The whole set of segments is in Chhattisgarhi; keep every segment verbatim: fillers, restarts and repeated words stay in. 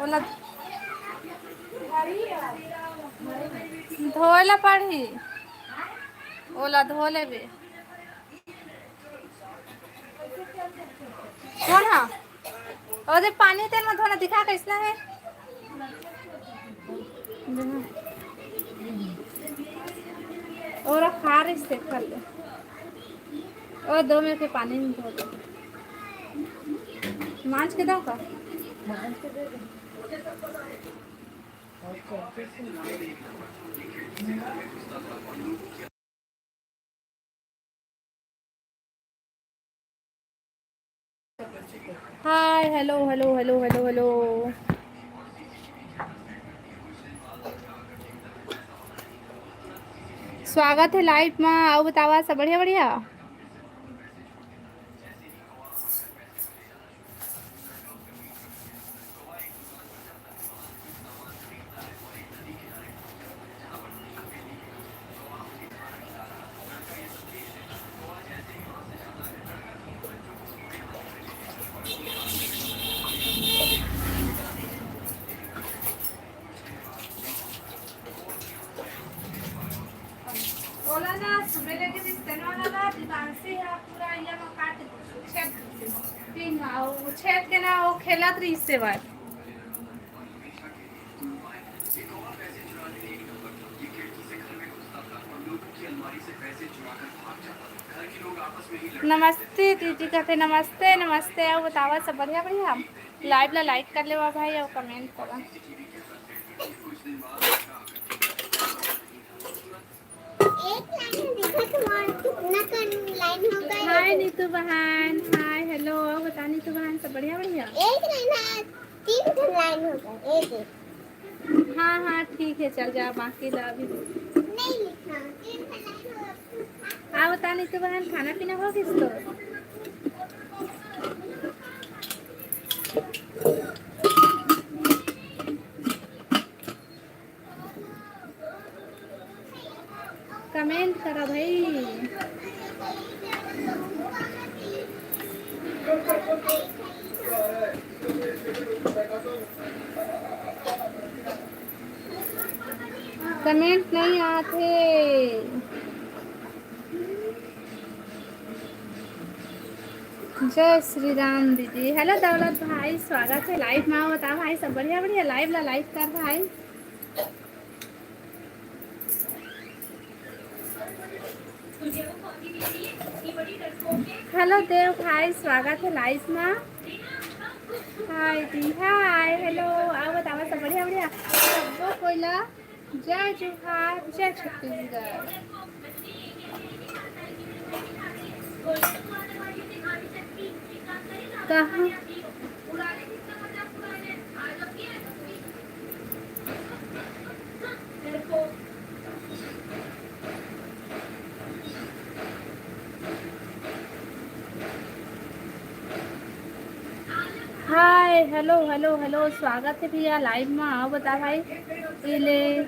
ओला धोए ला पड़ही, ओला धो लेबे। कौन हा? ओदे पानी तेल में धोना दिखा, कैसना है? ओरा खा रही से कर ले। ओ दो में के पानी में धो दो। मांज के दो का? Hi, hello, hello, hello, hello, hello. स्वागत है लाइव मा। अउ बतावा, सब बढ़िया, बढ़िया? ओला ना सुबह लेके दिस तेन वाला ना दीवानसी है पूरा ये में काट छेद पिन वो छेद के ना वो खेलत रही से बात। नमस्ते दीदी कहते, नमस्ते, नमस्ते। अउ बतावा, सब बढ़िया, बढ़िया? लाइव ला लाइक कर लेवा भाई, अउ कमेंट करा। एक लाइन है, देखो तुम्हारा कितना कम लाइन हो गया। हाय नीतू बहन, हाय, हेलो, अउ बता नीतू बहन, सब बढ़िया, बढ़िया? एक लाइन है, तीन ठन लाइन हो गए, एक, एक। हाँ, हाँ, ठीक है, चल जा, बाकी ला अभी। नहीं लिखना, तीन ठन लाइन हो गए। हाँ, बता नीतू बहन, खाना पीना हो गइस तो? कमेंट करा भाई। कमेंट नहीं आते। जय श्री राम दीदी। हेलो दौलत भाई, स्वागत है लाइव मा। बता भाई, सब बढ़िया, बढ़िया? लाइव ला लाइक कर भाई। हेलो देव भाई, स्वागत है लाइव मा। हाय दी, हाय, हेलो। अउ बतावा, सब बढ़िया, बढ़िया? सबो कोई ला जय जोहार, जय छत्तीसगढ़। कहाँ? हाय, हेलो, हेलो, हेलो, स्वागत है भैया लाइव मा। अउ बता भाई, इले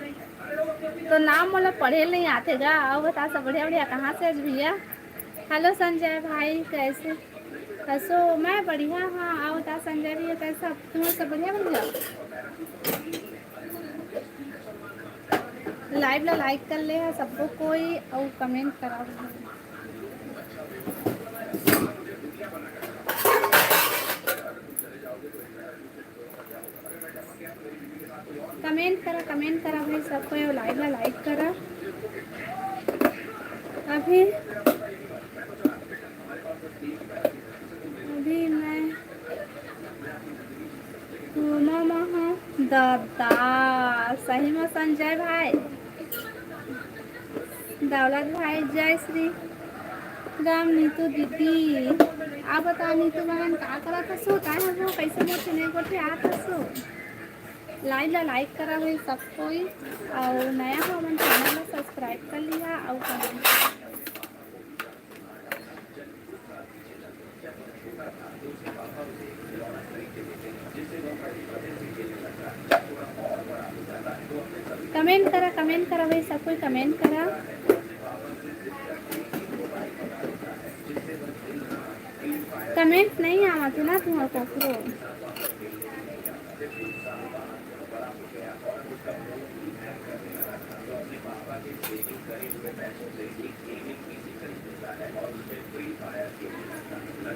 तो नाम मोला पढ़े नहीं आथे गा। अउ बता, सब बढ़िया, बढ़िया? कहाँ से आज भैया? हेलो संजय भाई, कैसे हसो? मैं बढ़िया हाँ। अउ बता संजय भैया, कैसा? तुम सब बढ़िया, बढ़िया? लाइव ला लाइक कर ले हा सबको कोई, अउ कमेंट करा। कमेंट करा, कमेंट करा भाई, सब कोई लाइव ला लाइक करा। अभी, अभी मैं घूमा महा दादा, सही में संजय भाई, दौलत भाई, जय श्री राम नीतू दीदी। आप बता नीतू बहन का करत हसो, काय हो, कैसे मोर चैनल गोठियात हसो? लाइव ला लाइक करा हुई सब कोई, और नया हो हमन चैनल ला सब्सक्राइब कर लिहा और कमेंट। कमेंट करा, कमेंट करा भाई, सब कोई कमेंट करा। कमेंट नहीं आवत हे ना तुम्हार ककरो।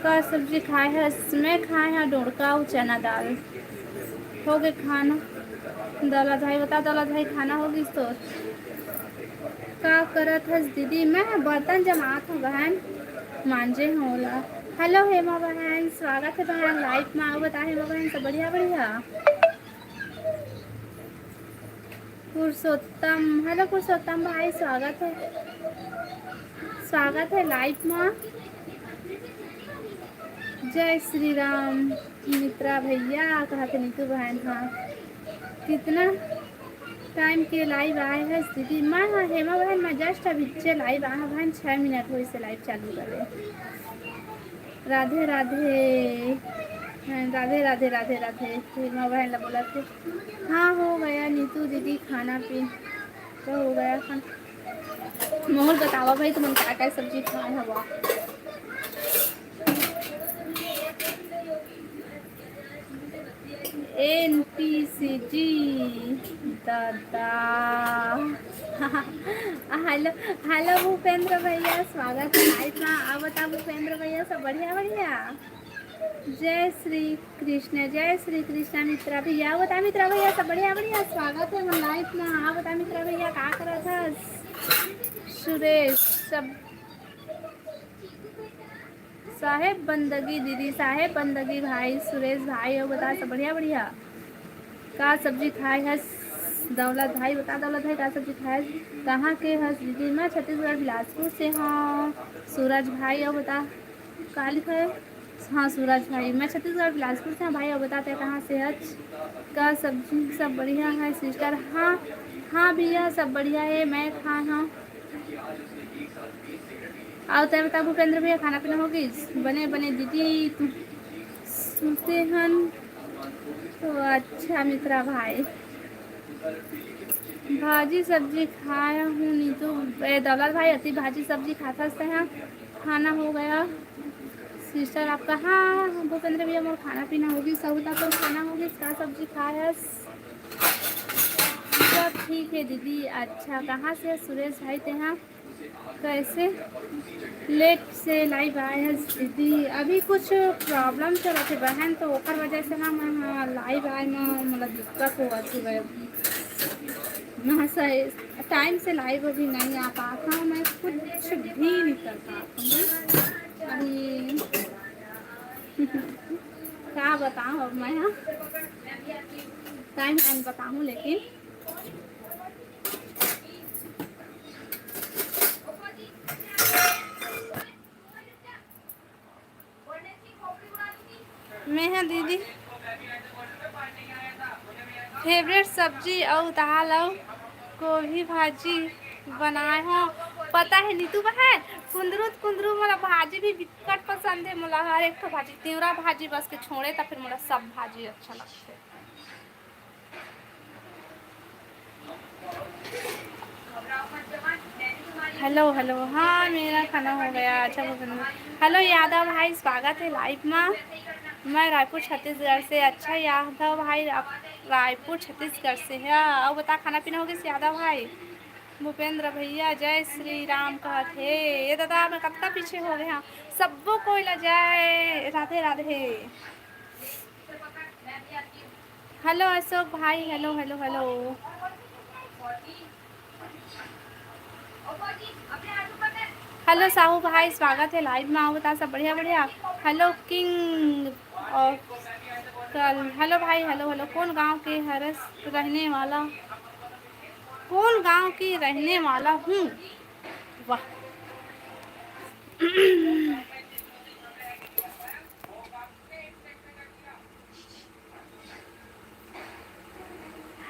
का सब्जी खाए हस? मैं खाए हंव डोड़का अउ चना दाल। हो गे खाना। दौलत भाई बता, दौलत भाई खाना हो गिस तोर? का करत हस दीदी? मैं ह बर्तन जमात हंव बहन, मांजे हंव ओला। हेलो हेमा बहन, स्वागत हे बहन लाइव मा। अउ बता हेमा बहन, सब बढ़िया बढ़िया? पुरुषोत्तम, हेलो पुरुषोत्तम भाई, स्वागत हे, स्वागत हे लाइव मा। जय श्री राम मित्रा भैया, कहत हे नीतू बहन। हाँ, कितना टाइम के लाइव आए हस दीदी? मैं, हाँ हेमा बहन, मैं जस्ट अभी नीचे लाइव आए हंव बहन, छः मिनट होइस हे लाइव चालू करे। राधे राधे। हाँ, राधे राधे, राधे राधे। हेमा बहन ला बोलत हे। हाँ, हो गया नीतू दीदी खाना पी तो हो गया खाना। मोर बतावा भाई, तुमन का का सब्जी खाए हवा? एन पी सी जी दादा। हेलो, हेलो भूपेंद्र भैया, स्वागत हे लाइव मा। अउ बता भूपेंद्र भैया, सब बढ़िया बढ़िया? जय श्री कृष्ण, जय श्री कृष्ण मित्रा भैया। अउ बता मित्रा भैया, सब बढ़िया बढ़िया? स्वागत हे मोर लाइव मा। अउ बता मित्रा भैया, का करत हस? सुरेश, सब साहेब बंदगी दीदी, साहेब बंदगी भाई, सुरेश भाई, अउ बता सब बढ़िया बढ़िया? का सब्जी खाए हस? दौलत भाई बता, दौलत भाई का सब्जी खाए हस? कहाँ के हस दीदी? मैं छत्तीसगढ़ बिलासपुर से हंव। सूरज भाई, अउ बता का लिखा हे? हाँ सूरज भाई, मैं छत्तीसगढ़ बिलासपुर से हंव भाई, अउ बता तैं कहाँ से हच? का सब्जी सब बढ़िया हे सिस्टर? हाँ, हाँ भैया सब बढ़िया हे, मैं खाए हंव। अउ तैं बता भूपेंद्र भैया, खाना पीना हो गिस? बने बने दीदी, तू सुते हन तो अच्छा मित्रा भाई। भाजी सब्जी खाए हूँ नीतू, ए, दौलत भाई, अति भाजी सब्जी खाथस तैं हा? खाना हो गया सिस्टर आपका? हाँ भूपेंद्र भैया, मोर खाना पीना हो गिस। अउ बता तोर खाना हो गिस, का सब्जी खाए हस? सब ठीक हे दीदी। अच्छा, कहाँ से हस सुरेश भाई तैं हा? कैसे लेट से लाइव आए हस दीदी? अभी कुछ प्रॉब्लम चलत हे बहन, तो ओकर वजह से ना मैं, हाँ, लाइव आए म मोला दिक्कत होवत हे। मैं सही टाइम से लाइव अभी नहीं आ पात हूँ, मैं कुछ भी नहीं कर पात हूँ अभी। का बताऊँ अब मैं, हाँ? टाइम टाइम बताऊँ, लेकिन मैं हा दीदी फेवरेट सब्जी अउ दाल अउ गोभी भाजी बनाए हूँ। पता हे नीतू बहन, कुंदरू कुंदरू मोला भाजी भी बिकट पसंद हे। मोला हर एक ठो भाजी, तिवरा भाजी बस के छोड़े, त फिर मोला सब भाजी अच्छा लगथे। हेलो हेलो, हाँ मेरा खाना हो गया। अच्छा भूपेंद्र, हेलो यादव भाई, स्वागत हे लाइव मा। मैं रायपुर छत्तीसगढ़ से। अच्छा यादव भाई, आप रायपुर छत्तीसगढ़ से हे? अउ बता, खाना पीना हो गिस यादव भाई? भूपेंद्र भैया जय श्री राम कहत हे। ए दादा, मैं कतका पीछे हो गे हंव। सब्बो कोई ला जय राधे राधे। हेलो अशोक भाई, hello hello hello. Hello Sahu भाई, स्वागत हे लाइव मा। अउ बता सब बढ़िया बढ़िया? हेलो किंग ऑफ कल, हेलो भाई, हेलो हेलो। कोन गांव के हरस रहने वाला? कोन गांव की रहने वाला हूँ? वाह।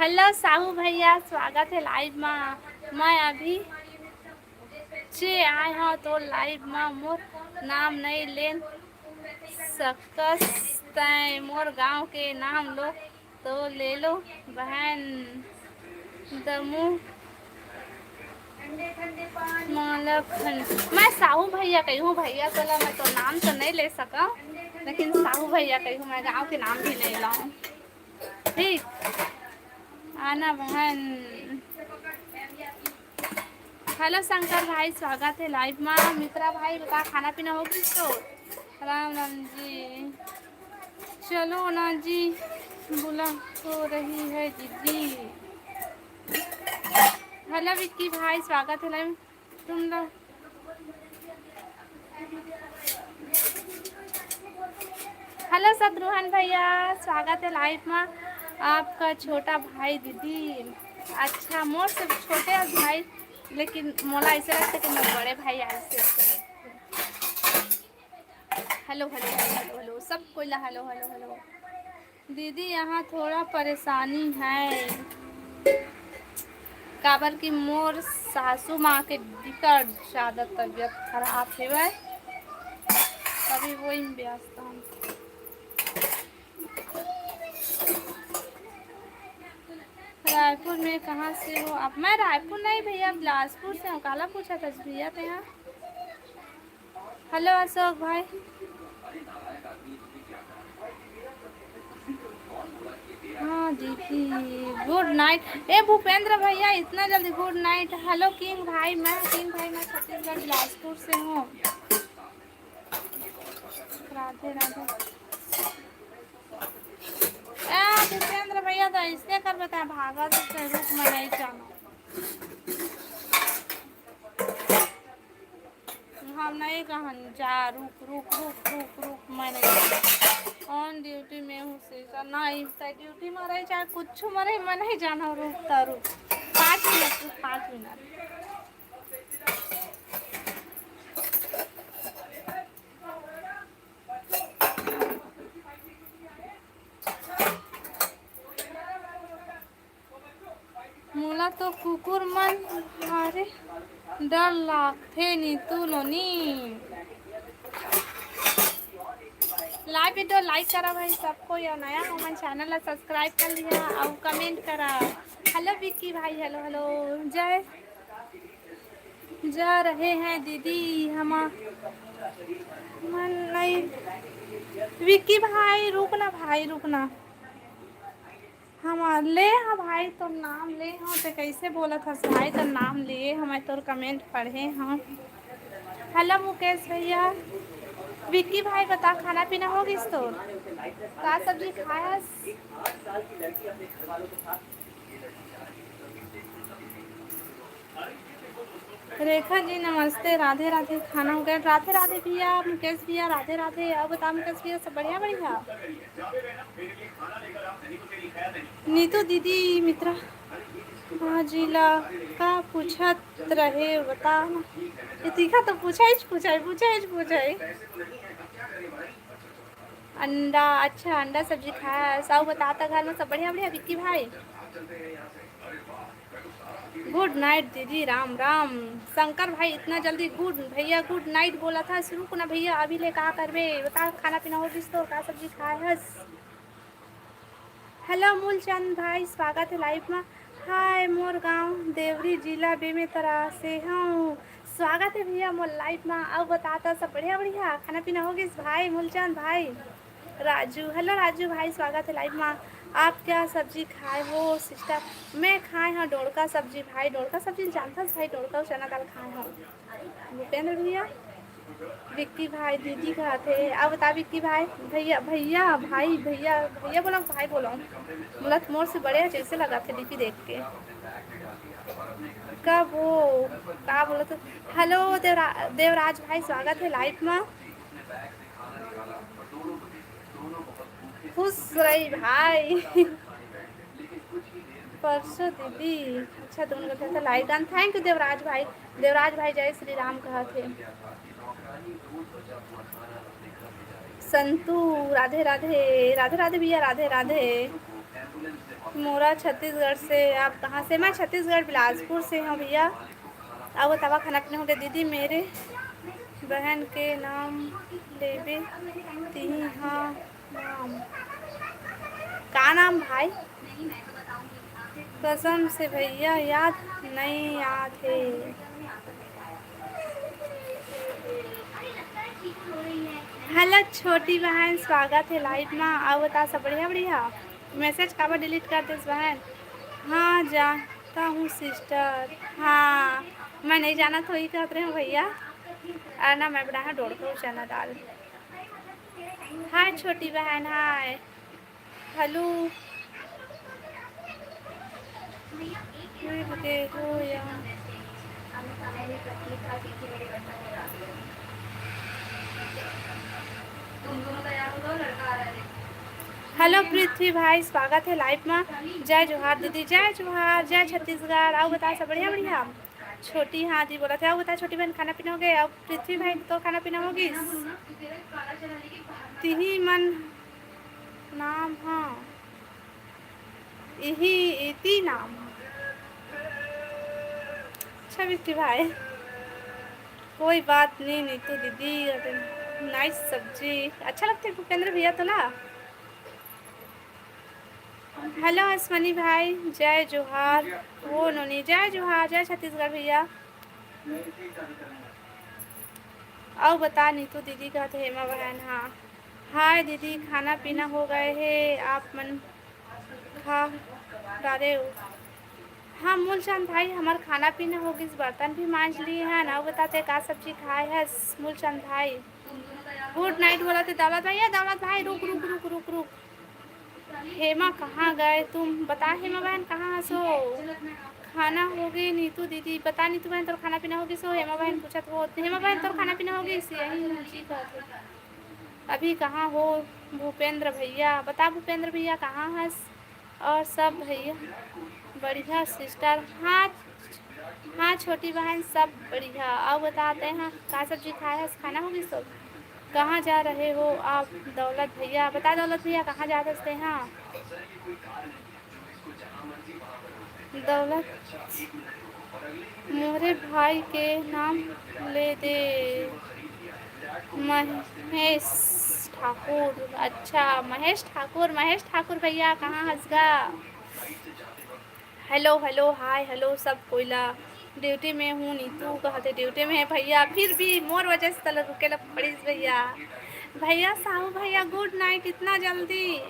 हेलो साहू भैया, स्वागत हे लाइव मा। मैं अभी चे आए हंव तोर लाइव मा, मोर नाम नइ लेन सकस तैं, मोर गांव के नाम लो तो ले लो बहन। दमू माला खन-, मैं साहू भैया कही हूँ भैया, तोला मैं तो नाम तो नहीं ले सका। लेकिन साहू भैया कहिहूँ, मैं गाँव के नाम भी नहीं लाऊं। ठीक, आना बहन। हेलो शंकर भाई, स्वागत है लाइव में। मित्रा भाई, बता, खाना पीना हो गई तो? राम राम जी। चलो ना जी, बुला तो रही है दीदी। हेलो विक्की भाई, स्वागत है लाइव। तुम लोग, हेलो शत्रुघ्न भैया, स्वागत है लाइव में आपका। छोटा भाई दीदी, अच्छा, मोर से छोटे है भाई, लेकिन मोला ऐसे लगता है कि मोर बड़े भाई आए से। Hello hello hello hello hello, सब कोई ला हेलो हेलो हेलो। दीदी, यहाँ थोड़ा परेशानी है, काबर कि मोर सासू माँ के बिकट ज्यादा तबीयत खराब हेवय, अभी वही में व्यस्त हूँ। रायपुर में कहाँ से हो आप? मैं रायपुर नहीं भैया, बिलासपुर से हूँ। काला पूछा था भैया तें हा? हेलो अशोक भाई। हाँ दीदी, गुड नाइट। ए भूपेंद्र भैया, इतना जल्दी गुड नाइट? हेलो किंग भाई, मैं किंग भाई, मैं छत्तीसगढ़ बिलासपुर से हूँ। राधे राधे। ए भूपेंद्र भैया, तो ऐसे कर बता, भागा तो रुक, मैं नहीं जाना। हम नहीं कहन जा, रुक रुक रुक रुक रुक, मैं नहीं कहन। On duty में हूँ सीसा, नहीं तो ड्यूटी में रही, चाहे कुछ में रही, मैं नहीं जाना, रुक तो रुक, पाँच मिनट रुक, पाँच मिनट। मोला तो कुकुर मन मारे डर लागथे नीतू नोनी। लाइव वीडियो लाइक करा भाई सबको, या नया हो मन चैनल ला सब्सक्राइब कर लिया और कमेंट करा। हेलो विक्की भाई, हेलो हेलो, जय जा रहे हैं दीदी, हमा मन नहीं। विक्की भाई रुक ना भाई, रुक ना। हम ले हा भाई, तोर नाम ले हा, ते कैसे बोलत हस भाई? तोर नाम लिए हमें, तोर कमेंट पढ़े हा। हेलो मुकेश भैया, विक्की भाई बता, खाना पीना हो गिस तोर? का सब्जी खायस? रेखा जी नमस्ते, राधे राधे। खाना हो गया? राधे राधे भैया, मुकेश भैया, राधे राधे। और बता मुकेश भैया, सब बढ़िया? बढ़िया। नीतू दीदी, मित्रा, हाँ जी ला का पूछत रहे, बता ना। इतिका तो पूछा ही पूछा ही, पूछा ही पूछा ही। अंडा, अच्छा, अंडा सब्जी खाया। सब बता, घर में सब बढ़िया बढ़िया, विक्की भाई? गुड नाइट दीदी, राम राम। शंकर भाई, इतना जल्दी गुड, भैया गुड नाइट बोला था, शुरू को ना भैया, अभी ले कहा करबे, बता, खाना पीना हो गिस तो, का सब्जी खाए हस? हेलो मूलचंद भाई, स्वागत है लाइव में। हाय, मोर गांव देवरी, जिला बेमेतरा से हूँ। स्वागत है भैया मोर लाइव में। अब बताता सब बढ़िया बढ़िया, खाना पीना हो गिस भाई मूलचंद भाई? राजू, हेलो राजू भाई, स्वागत है लाइव में। आप क्या सब्जी खाए हो सिस्टर? मैं खाए हूँ डोड़का सब्जी भाई। डोड़का सब्जी जानता भाई? डोड़का और चना दाल खाए हूँ। भूपेंद्र भैया, विक्की भाई दीदी कहत हे। अब बता विक्की भाई, भैया, भैया, भाई, भैया, भैया बोलो, भाई बोलो। बोला तो मोर से बड़े जैसे लगा थे डीपी देख के। कब वो का बोला तो? हेलो देवरा-, देवराज भाई, स्वागत है लाइव में। खुश रही भाई। परसों दीदी, अच्छा, दोनों का था लाइक। एंड थैंक यू देवराज भाई। देवराज भाई जय श्री राम कहत हे। संतू, राधे राधे। राधे राधे भैया, राधे राधे। मोरा छत्तीसगढ़ से, आप कहाँ से? मैं छत्तीसगढ़ बिलासपुर से हूँ भैया। अब बतावा, खाना पीना हो गया? दीदी, मेरे बहन के नाम लेबे तिही, हाँ। नाम का नाम भाई? कसम से भैया याद नहीं आत हे। हेलो छोटी बहन, स्वागत हे लाइव मा। अउ बता, सब बढ़िया? बढ़िया। मैसेज काबर डिलीट कर देस बहन? हाँ, जानता हूँ सिस्टर। हाँ, मैं नहीं जानत होही कहत रहे हूँ भैया। अरे ना, मैं बनाए हूँ डोड़का चना दाल। हाय छोटी बहन, हाय। हेलो। हेलो पृथ्वी भाई, स्वागत हे लाइव मा। जय जोहार दीदी, जय जोहार, जय छत्तीसगढ़। अउ बता, सब बढ़िया? बढ़िया। छोटी, हाँ जी, बोलत हे। अउ बता छोटी बहन, खाना पीना हो गे? अउ पृथ्वी भाई, तो खाना पीना हो गिस? तिही मन नाम, हाँ, इही इति नाम। अच्छा विक्की भाई, कोई बात नहीं नीतू दीदी। अरे, नाइस सब्जी अच्छा लगथे भूपेंद्र भैया तो ना। हेलो अश्वनी भाई, जय जोहार। ओ नोनी, जय जोहार, जय छत्तीसगढ़ भैया। अउ बता नीतू दीदी कहत हे हेमा बहन। हाँ, हाय दीदी, खाना पीना हो गए हे, आप मन खा डारे हो? हाँ मूलचंद भाई, हमर खाना पीना हो गिस, बर्तन भी मांज लिए हन। अउ बता, ते का सब्जी खाए हस मूलचंद भाई? गुड नाइट बोलत हे दौलत भाई। ए दौलत भाई, रुक रुक रुक रुक रुक। हेमा, कहाँ गए तुम? बता हेमा बहन, कहाँ हसो? खाना हो गे नीतू दीदी? बता नीतू बहन, तोर खाना पीना हो गिस हो? हेमा बहन पूछत हो। हेमा बहन, तोर खाना पीना हो गिस? यही जी कहत हो। अभी कहाँ हो भूपेंद्र भैया? बता भूपेंद्र भैया, कहाँ हस? और सब भैया बढ़िया सिस्टर? हाँ, हाँ छोटी बहन, सब बढ़िया। अउ बता ते हाँ, का सब्जी खाए हस? खाना हो गिस हो? कहाँ जा रहे हो आप दौलत भैया? बता दौलत भैया, कहाँ जात हस ते हाँ? दौलत, मोरे भाई के नाम ले दे। महेश ठाकुर। अच्छा महेश ठाकुर, महेश ठाकुर भैया, कहाँ हस गा? हेलो हेलो, हाय हेलो सब कोई ला। ड्यूटी में हूँ नीतू कहत हे, ड्यूटी में हे भैया, फिर भी मोर वजह से तला रुके ला पड़िस भैया। भैया, साहू भैया, गुड नाइट, इतना जल्दी?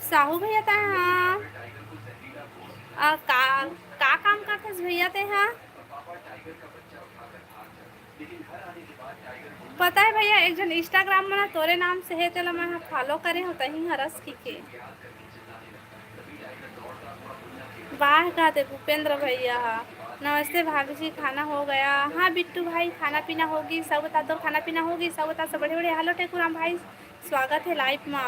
साहू भैया, तैं हा, आ, का, का काम करथस भैया तैं हा? पता है भैया, एक झन Instagram में ना तोरे नाम से हे, तेला मैं हा follow करे हूँ, तही हरस की के। वाह, कहते भूपेंद्र भैया हा। नमस्ते भाभी जी, खाना हो गया? हाँ बिट्टू भाई, खाना पीना होगी। सब बता, तोर खाना पीना होगी? सब बता, सब बढ़िया बढ़िया। हेलो टेकूराम भाई, स्वागत है लाइव मा।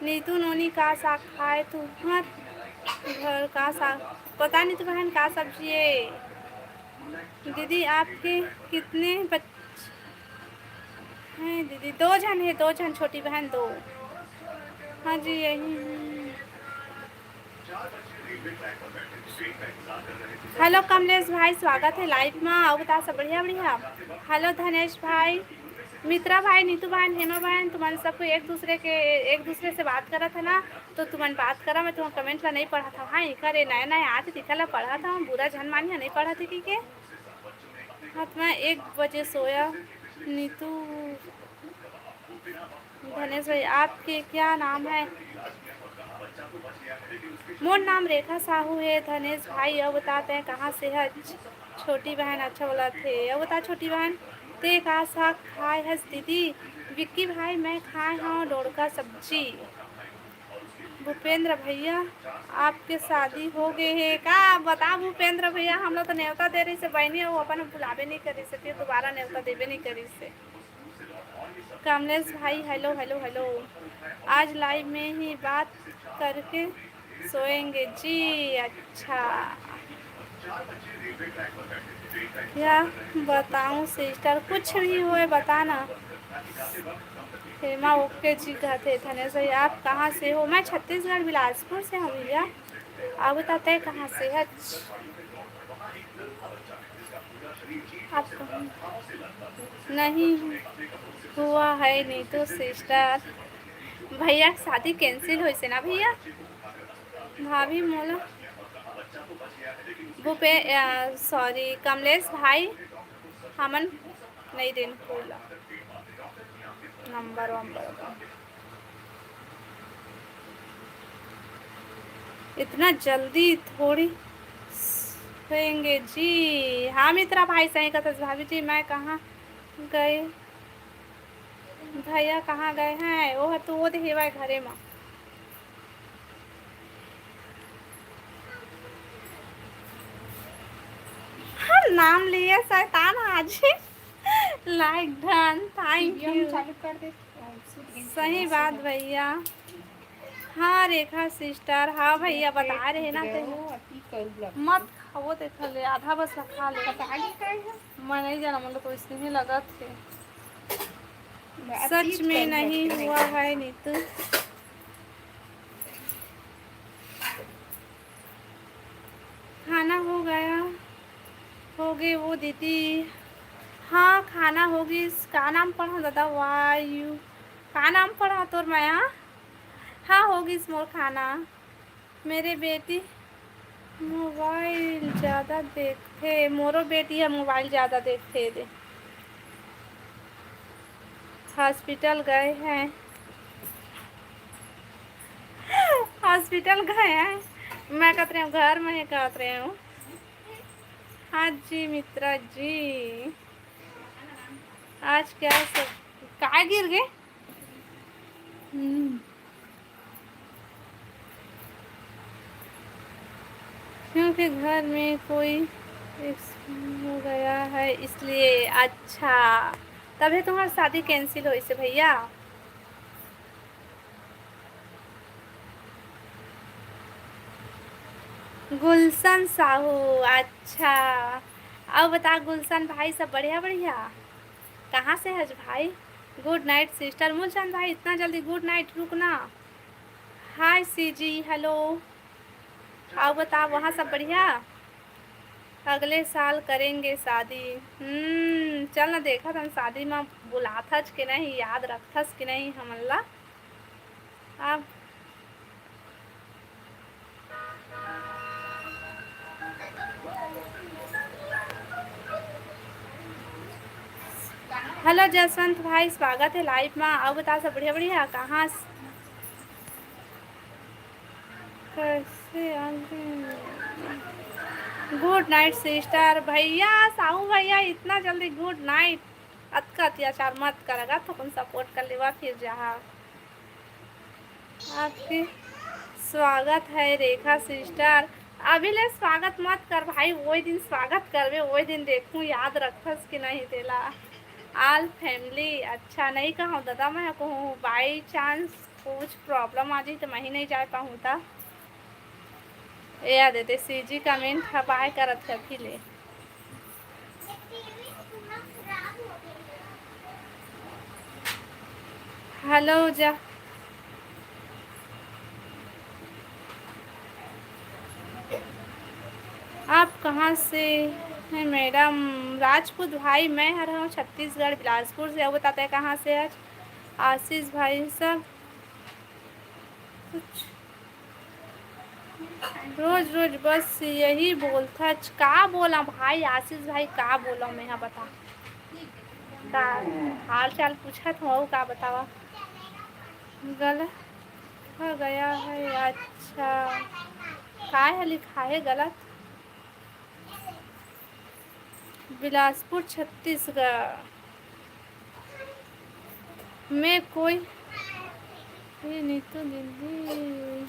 नीतू नोनी का साग खाए तुहर घर का साग? पता नहीं तो बहन का सब्जी है। दीदी आपके कितने बच्चे हैं दीदी? दो झन है, दो झन छोटी बहन, दो। हाँ जी, यही। हेलो कमलेश भाई, स्वागत है लाइव मा। अउ बता, सब बढ़िया बढ़िया? हेलो धनेश भाई, मित्रा भाई, नीतू बहन, हेमा बहन, तुमन सब कोई एक दूसरे के, एक दूसरे से बात करत है ना, तो तुमन बात करा, मैं तुमन कमेंट ला नहीं पढ़त हूँ। हाँ, इकर ये नया नया आत दिखा ला पढ़त हूँ, बुरा झन मानिया, नहीं पढ़त है की के। हाँ, तो मैं एक बजे सोया, नीतू। धनेश भाई, आपके क्या नाम है? मोर नाम रेखा साहू है। धनेश भाई, अउ बता, तैं कहाँ से है? छोटी बहन, अच्छा बोलत हे। अउ बता छोटी बहन, तैं का साग खाए हस दीदी? विक्की भाई, मैं खाए हूँ डोड़का सब्जी। भूपेंद्र भैया, आपके शादी हो गए है का? बता भूपेंद्र भैया, हम लोग तो नेवता दे रही से बहनी, वो अपन बुलावे नहीं करी से, फिर दोबारा नेवता देवे नहीं करी से। कमलेश भाई, हेलो हेलो हेलो। आज लाइव में ही बात करके सोएंगे जी। अच्छा, क्या बताऊं सिस्टर, कुछ भी होए बताना। हेमा ओके जी कहते। धनेश भाई, आप कहाँ से हो? मैं छत्तीसगढ़ बिलासपुर से हूँ भैया। अउ बता, तैं कहाँ से हच? आप कहाँ? नहीं हुआ है नीतू सिस्टर। भैया के शादी कैंसिल होइसे ना भैया। भाभी मोला भूपे, सॉरी, कमलेश भाई, हमन नहीं देन कोला। नंबर वंबर का। इतना जल्दी थोड़ी सोएंगे जी। हाँ मित्रा भाई, सही कथस भाभी जी। मैं कहाँ गए, भैया कहाँ गए हैं? वो तो वो दे हेवय घरे मा। हाँ, नाम लिए शैतान आज। Like done, thank you। चालू कर दे। सही बात भैया। हाँ रेखा सिस्टर, हाँ भैया, बता रहे ना ते। मत खाओ, देख ले, आधा बस खा ले। मैं नहीं जाना, मतलब, तो इसने ही लगा थे। सच में नहीं हुआ है नीतू। खाना हो गया, हो गए वो दीदी। हाँ, खाना हो गई। का नाम पढ़ा दादा? वायु। का नाम पढ़ा तोर माया? हाँ, हो गई मोर खाना। मेरे बेटी मोबाइल ज़्यादा देखथे, मोरो बेटी ह मोबाइल ज़्यादा देखथे दे। हॉस्पिटल गए हैं, हॉस्पिटल गए हैं। मैं कहत रहे हूँ, घर में ही कहत रहे हूँ। हाँ जी मित्रा जी, आज क्या सब, का गिर गए? हम्म। क्योंकि घर में कोई एक्सीडेंट हो गया है, इसलिए। अच्छा, तभी तुम्हारी शादी कैंसिल होइसे भैया। गुलशन साहू, अच्छा। अउ बता गुलशन भाई, सब बढ़िया बढ़िया? कहाँ से हस भाई? गुड नाइट सिस्टर। मूलचंद भाई, इतना जल्दी गुड नाइट, रुकना। हाय सीजी, हेलो। अउ बता, वहाँ सब बढ़िया? अगले साल करेंगे शादी। हम्म, चल ना, देखत हन शादी मा बुलाथस के नहीं, याद रखथस के नहीं हमन ला। अब हेलो जसवंत भाई, स्वागत है लाइव मा। अउ बता, सब बढ़िया बढ़िया? कहाँ स-, कैसे आ गए? गुड नाइट सिस्टर। भैया, साहू भैया, इतना जल्दी गुड नाइट? अतका अत्याचार मत कर गा, थोकन सपोर्ट कर लेवा फिर जहाँ। आपके स्वागत है रेखा सिस्टर। अभी ले स्वागत मत कर भाई, वही दिन स्वागत करबे, वही दिन देखूँ याद रखस कि नहीं तेला। All family, अच्छा नहीं कहूँ दादा, मैं कहूँ by chance कुछ problem आ जाही तो मैं ही नहीं जा पाहूँ ता। ए आ देते सीजी कमेंट ह बाय करत हे अभी ले। हेलो जा, आप कहाँ से हैं मैडम? राजपूत भाई, मैं हर हूँ छत्तीसगढ़ बिलासपुर से। अब बताते हैं कहाँ से आज? आशीष भाई सब कुछ रोज रोज बस यही बोलथच। का बोला भाई आशीष भाई, का बोला मैं हा बता? का हाल चाल पूछत हूँ, अउ का बतावा? गलत हो गया है। अच्छा, काय है लिखा है गलत? बिलासपुर छत्तीसगढ़ में कोई, ये नीतू दीदी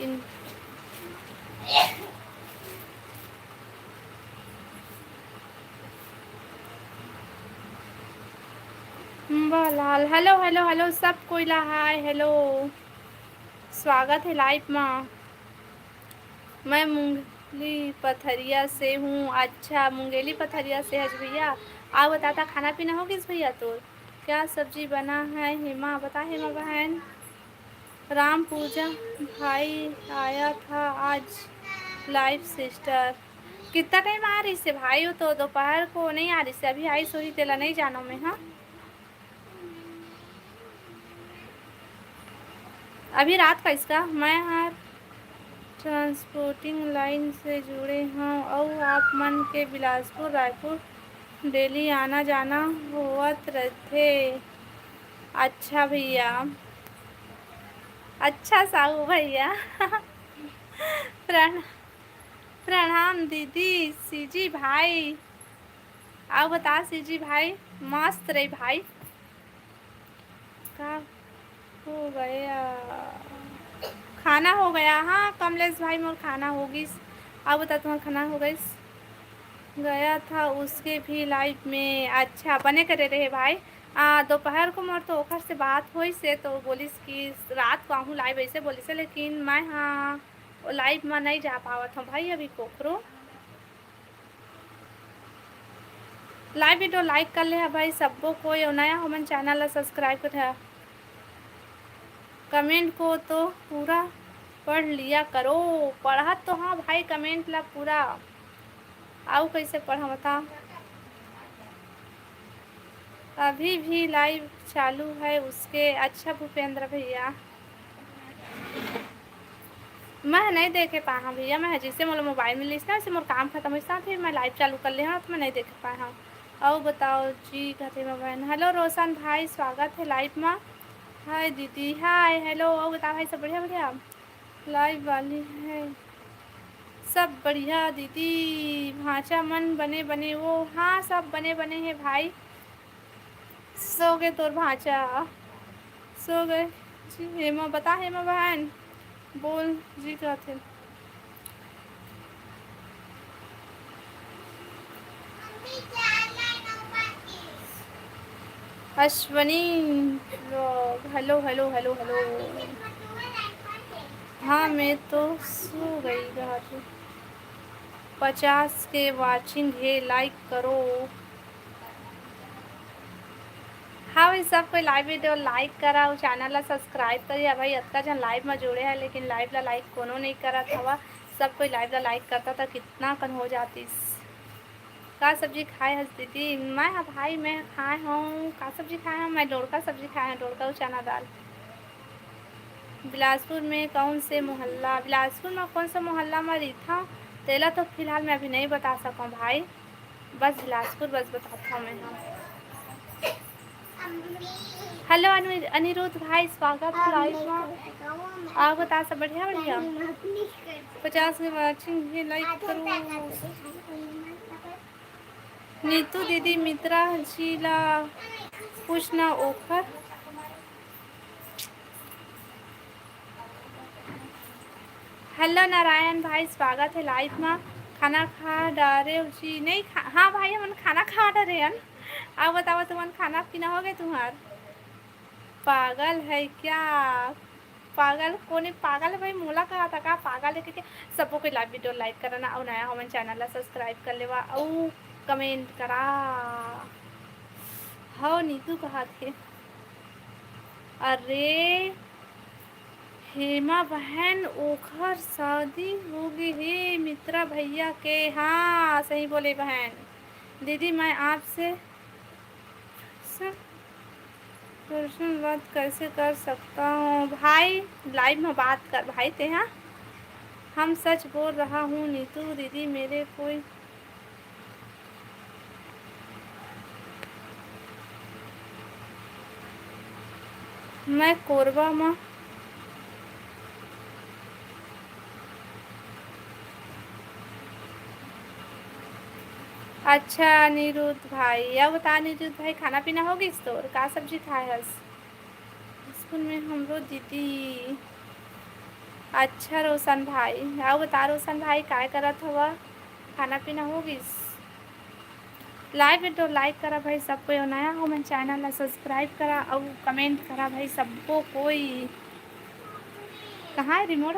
in-, Ambalal, hello hello hello, सब कोई ला हाय हेलो, स्वागत है लाइव मा। मैं मुंगेली पथरिया से हूँ। अच्छा, मुंगेली पथरिया से हस भैया। अउ बता ता, खाना पीना हो गिस भैया तोर? क्या सब्जी बना है हेमा? बता हेमा बहन। राम पूजा भाई आया था आज लाइव सिस्टर। कितना टाइम आ रहिसे भाई? वो तो दोपहर को नहीं आ रहिसे, अभी आइस होही तेला नहीं जानों मैं। हाँ, अभी रात का इसका। मैं हर ट्रांसपोर्टिंग लाइन से जुड़े हूँ अउ आप मन के बिलासपुर रायपुर डेली आना जाना होवत रथे। अच्छा भैया, अच्छा साहू भैया। प्रण-, प्रणाम दीदी। सीजी भाई, अउ बता सीजी भाई, मस्त रही भाई। का हो गया? खाना हो गया। हाँ कमलेश भाई, मोर खाना हो गिस। अउ बता, तुम्हार खाना हो गइस? गया था उसके भी लाइव में। अच्छा, बने करे रहे भाई। आ, दोपहर को मोर तो ओखर से बात होइस हे, तो बोलिस कि रात को आहूँ लाइव, ऐसे बोलिस हे, लेकिन मैं, हाँ, लाइव में नहीं जा पावत हूँ भाई अभी कोखरो। लाइव वीडियो लाइक कर ले हा भाई सब्बो कोई, अउ नया हो मन चैनल ला सब्सक्राइब कर हा। कमेंट को तो पूरा पढ़ लिया करो। पढ़त तो हाँ भाई कमेंट ला पूरा, अउ कैसे पढ़ा बता। अभी भी लाइव चालू है उसके। अच्छा भूपेंद्र भैया, मैं नहीं देखे पाए हूँ भैया, मैं जैसे मोला मोबाइल मिलिस ना, वैसे मोर काम खत्म होइस ना, फिर मैं लाइव चालू कर ले हूँ, तो मैं नहीं देखे पाए हूँ। अउ बताओ जी, घर में बहन। हेलो रोशन भाई, स्वागत है लाइव में। हाय दीदी, हाय, हेलो। अउ बताओ भाई, सब बढ़िया, बढ़िया? लाइव वाली है, सब बढ़िया दीदी। भांचा मन बने बने वो, हाँ, सब बने बने है भाई। सो गए तोर भांचा, सो गए जी। हेमा, बता हेमा बहन, बोल जी, कहथे। Ashwani vlog, hello, hello, hello, hello. हाँ, मैं तो सो गई घर। पचास के वॉचिंग हे, लाइक करो। हाँ भाई, सब कोई लाइव वीडियो लाइक करा अउ चैनल ला सब्सक्राइब करिया। भाई, अतका झन लाइव में जुड़े हैं, लेकिन लाइव ला लाइक कोनो नहीं करत हवा। सब कोई लाइव ला लाइक करता तो कितना कन हो जातिस। का सब्जी खाए हस दीदी? मैं, हाँ भाई, मैं खाए हूँ, का सब्जी खाए हूँ? मैं डोड़का सब्जी खाए हूँ, डोड़का अउ चना दाल। बिलासपुर में कौन से मोहल्ला, बिलासपुर में कौन सा मोहल्ला में रहिथव, तेला तो फिलहाल मैं अभी नहीं बता सकूँ भाई। बस बिलासपुर बस बताथव मैं, हाँ। हेलो अनु-, अनिरुद्ध भाई, स्वागत है लाइव में। अउ बता, सब बढ़िया, बढ़िया? पचास के वॉचिंग हे, लाइक करो। नीतू दीदी, मित्रा जी ला पूछना ओखर। हेलो नारायण भाई, स्वागत है लाइव में। खाना खा डारे जी? नहीं खा, हाँ भाई, हमन खाना खा डारे हन। अउ बताओ, तुमन खाना पीना हो गए तुम्हार? पागल है क्या? पागल कोने पागल है भाई, मोला कहा था का पागल है? क्योंकि सबको कोई लाइव वीडियो लाइक करना, अउ नया हमन चैनल ला सब्सक्राइब कर लेवा, अउ कमेंट करा। हव नीतू कहा थे। अरे हेमा बहन, ओखर शादी हो गे हे मित्रा भैया के। हाँ, सही बोले बहन। दीदी, मैं आपसे स-, पर्सनल बात कैसे कर सकता हूँ? भाई, लाइव में बात कर भाई ते, हाँ। हम सच बोल रहा हूँ नीतू दीदी, मेरे कोई मैं कोरबा म। अच्छा अनिरुद्ध भाई, अउ बता अनिरुद्ध भाई, खाना पीना हो गिस तोर? का सब्जी खाए हस? स्कूल में हमरो दीदी। अच्छा रोशन भाई, अउ बता रोशन भाई, काय करत हवा? खाना पीना हो गिस? लाइव वीडियो लाइक करा भाई सब कोई, अउ नया हो मन चैनल ला सब्सक्राइब करा अउ कमेंट करा भाई सबको कोई। कहाँ है रिमोट?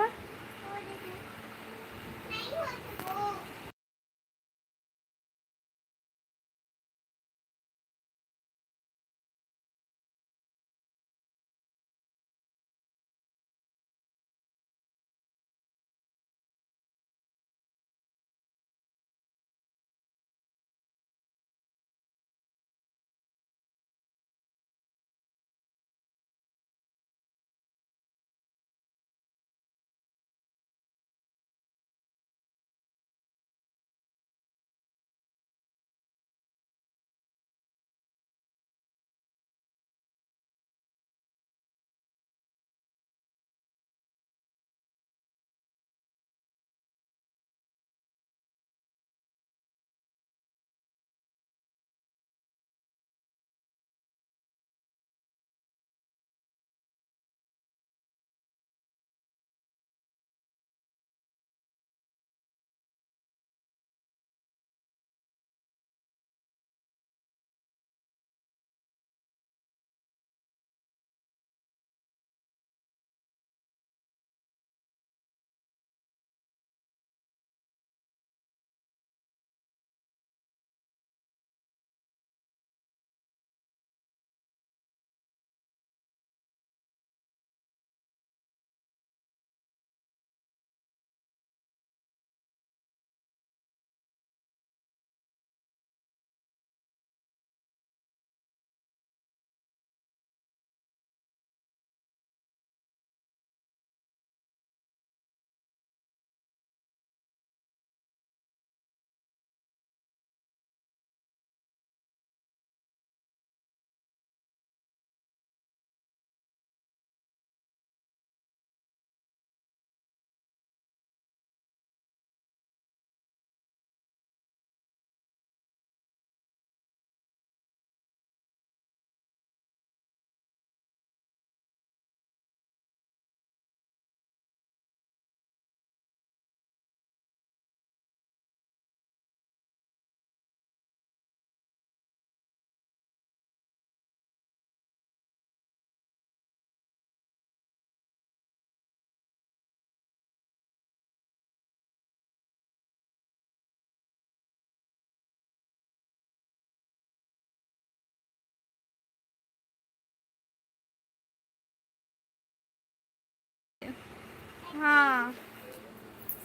हाँ,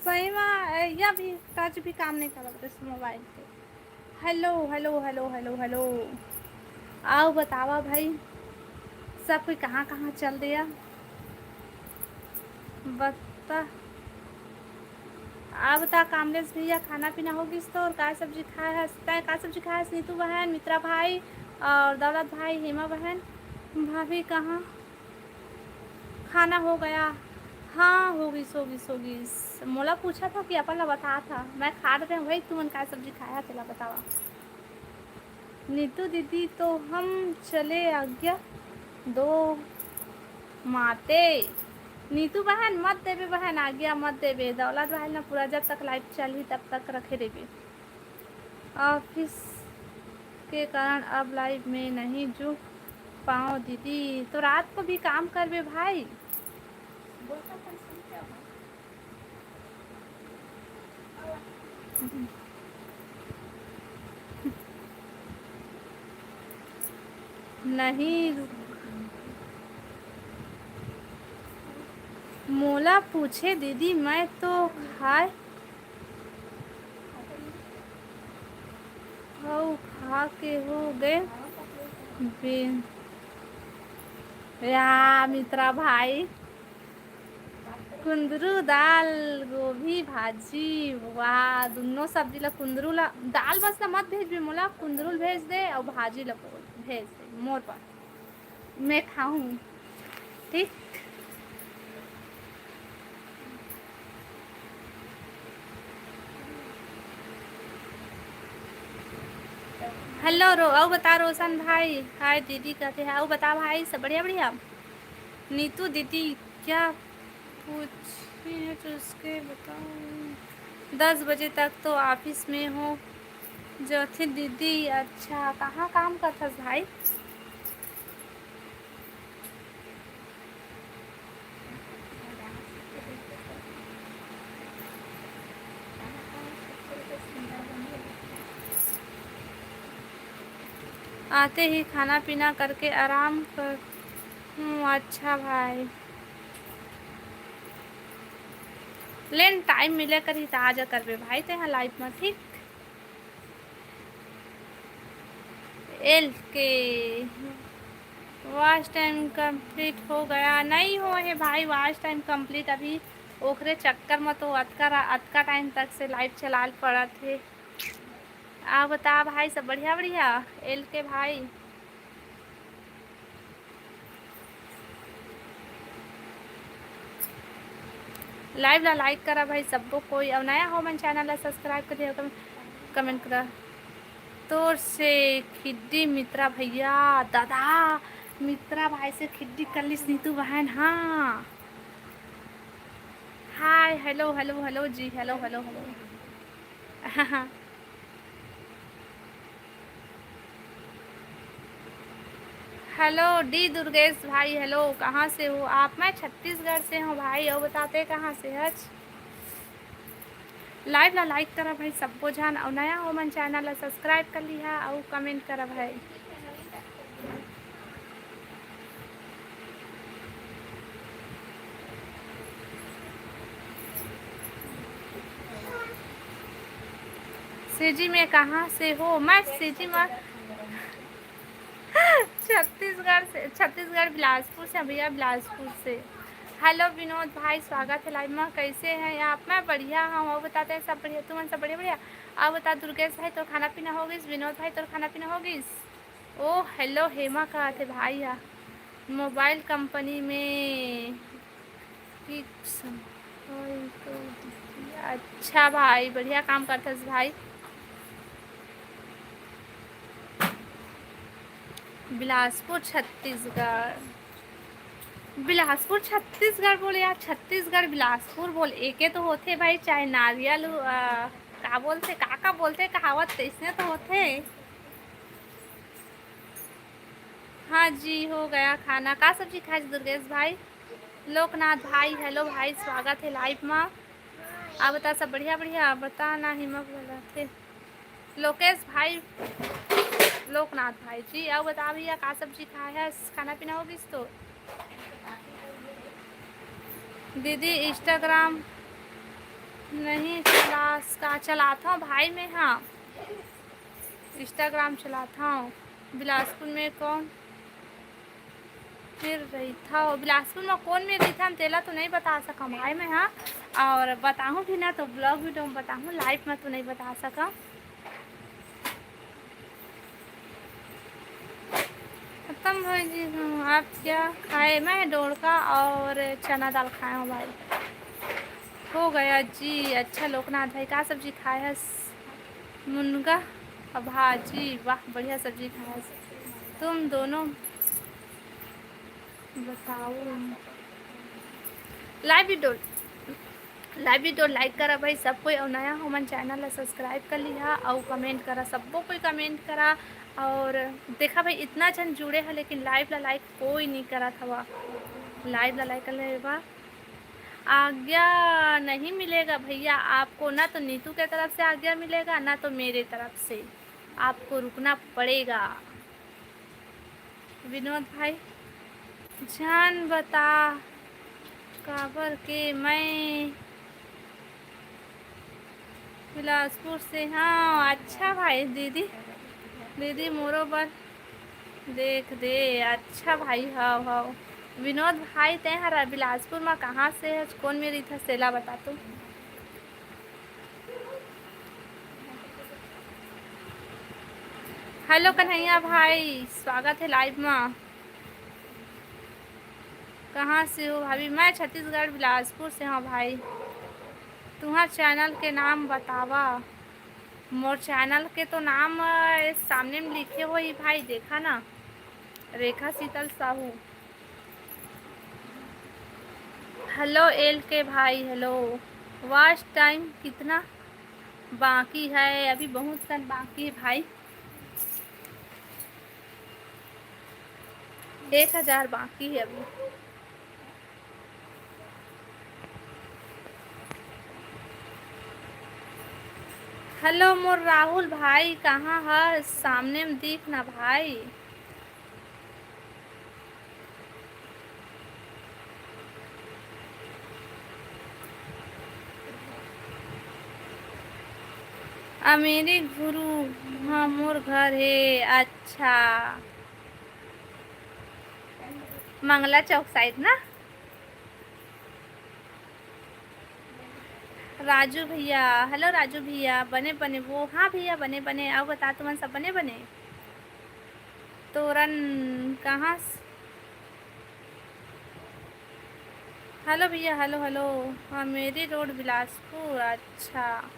सही में, ए, या भी touch भी काम नहीं करत रहिस मोबाइल के। Hello, hello, hello, hello, hello। अउ बतावा भाई, सब कोई कहाँ कहाँ चल दिया, बता। अब बता कामलेश भैया, खाना पीना हो गिस तोर? का सब्जी खाए हस तैं? का सब्जी खाए हस नीतू बहन, मित्रा भाई अउ दौलत भाई, हेमा बहन, भाभी कहाँ? खाना हो गया? हाँ, हो गिस, हो गिस, हो गिस। मोला पूछा था कि अपन ला बता था। मैं खा रहे हूँ भाई, तुमन का सब्जी खाया, तेला बतावा। नीतू दीदी, तो हम चले आज्ञा दो माते। नीतू बहन, मत देबे बहन, आज्ञा मत देबे। दौलत बहन ना पूरा जब तक live चलही, तब तक रखे देबे। Office के कारण अब live में नहीं जुड़ पाओ दीदी, तो रात को भी काम करबे भाई। नहीं, मोला पूछे दीदी, मैं तो खाए अउ खा के हो गए बे-, या मित्रा भाई, कुंदरू दाल गोभी भाजी, वाह, दुनों सब्जी ला, कुंदरू ला, दाल बस ला मत भेजबे मोला, कुंदरू ला भेज दे अउ भाजी ला भेज दे मोर पर, मैं खाहूँ, ठीक। Hello रो, अउ बता रोशन भाई, हाय दीदी कहते हैं, अउ बता भाई, सब बढ़िया बढ़िया? नीतू दीदी, क्या पूछे है तो उसके बताओ। दस बजे तक तो office में हो जाथे दीदी। अच्छा, कहाँ काम करथस भाई? आते ही खाना पीना करके आराम कर हूँ। अच्छा भाई, लेन time मिले करही त आ जा करबे भाई तेहा live में, ठीक। एल के watch time complete हो गया, नहीं हो हे भाई watch time complete अभी, ओखरे चक्कर में तो अतका रा-, अतका time तक से live चलाल पड़त हे। आ बता भाई, सब बढ़िया बढ़िया? एल के भाई, live ला like करा भाई सब्बो कोई, अउ नया हो मन channel ला subscribe कर दिया, comment करा। तोर से खिड्डी मित्रा भैया, दादा मित्रा भाई से खिड्डी कलिस नीतू बहन। हाँ, hi, hello, hello, hello जी, hello, hello, hello। Hello D Durgesh भाई, hello, कहाँ से हो आप? मैं छत्तीसगढ़ से हूँ भाई। और बताते कहाँ से हच? Live ला like करा भाई सब्बो झन, और नया हो मन channel ला subscribe कर लिहा और comment करा भाई। सेजी में कहाँ से हो? मैं सेजी में छत्तीसगढ़ से, छत्तीसगढ़ बिलासपुर से भैया, बिलासपुर से। Hello विनोद भाई, स्वागत है live में। कैसे हैं आप? मैं बढ़िया हूँ, और बताते हैं सब बढ़िया, तुमन सब बढ़िया? बढ़िया। और बता दुर्गेश भाई, तोर खाना पीना हो गइस? विनोद भाई, तोर खाना पीना हो गइस? ओ hello हेमा, कहा थे भाई हा, mobile company में कि समय तो। अच्छा भाई, बढ़िया काम करथस भाई। बिलासपुर छत्तीसगढ़, बिलासपुर छत्तीसगढ़ बोले यार, छत्तीसगढ़ बिलासपुर बोल, एके तो होथे भाई, चाहे नारियल, अ, का बोलथे, का का बोलथे कहावत, तैसने तो होथे। हाँ जी, हो गया खाना। का सब्जी खाए दुर्गेश भाई? लोकनाथ भाई, hello भाई, स्वागत है live में। आप बता, सब बढ़िया? बढ़िया, बता ना, हिम्मत वाला थे। लोकेश भाई, लोकनाथ भाई जी, आओ बता भैया, का सब्जी खाए है? खाना पीना हो गइस तो? दीदी, Instagram नहीं चलास का? चलाथव भाई मैं, हाँ, Instagram चलाथव। बिलासपुर में कौन मेर रहिथव? बिलासपुर में कौन मेर रहिथव, हम तेला तो नहीं बता सकम भाई मैं, हाँ, और बताहूँ भी ना तो vlog video में बताहूँ, live में तो नहीं बता सकम। खत्म हो जी। हाँ, आप क्या खाए? मैं डोड़का और चना दाल खाए हूँ भाई। हो गया जी। अच्छा लोकनाथ भाई, का सब्जी खाए हस? मुनगा और भाजी। वाह, बढ़िया सब्जी खाए हस। तुम दोनों बताओ। Live video, live video like करा भाई सब कोई, और नया हो मन channel ला subscribe कर लिहा, और comment करा, सबो कोई comment करा। और देखा भाई, इतना झन जुड़े हा, लेकिन live ला like कोई नहीं करत हवा। Live ला like कर लेवा। आज्ञा नहीं मिलेगा भैया आपको, ना तो नीतू के तरफ से आज्ञा मिलेगा, ना तो मेरे तरफ से। आपको रुकना पड़ेगा। विनोद भाई, झन बता काबर के मैं बिलासपुर से हव। अच्छा भाई, दीदी, दीदी मोरो बर देख दे। अच्छा भाई, हव, हव। विनोद भाई, तैं हर बिलासपुर म कहाँ से हस, कोन मेर रहिथस, तेला बता तो। Hello कन्हैया भाई, स्वागत है live मा। कहाँ से हो भाभी? मैं छत्तीसगढ़ बिलासपुर से हूँ भाई। तुम्हार channel के नाम बतावा। मोर channel के तो नाम, अ, सामने में लिखे होही भाई, देखा ना, रेखा शीतल साहू। Hello एल के भाई, hello। Watch time कितना बाकी है? अभी बहुत कन बाकी है भाई, एक हजार बाकी है अभी। Hello मोर राहुल भाई, कहाँ हस? सामने में दिख ना भाई। अमेरी गुरु, हाँ, मोर घर हे। अच्छा, मंगला चौक side ना। राजू भैया, hello राजू भैया, बने बने वो, हाँ भैया, बने बने। अउ बता, तुमन सब बने बने? तोरन कहाँ स-, hello भैया, hello, hello। Amery road, Bilaspur. अच्छा,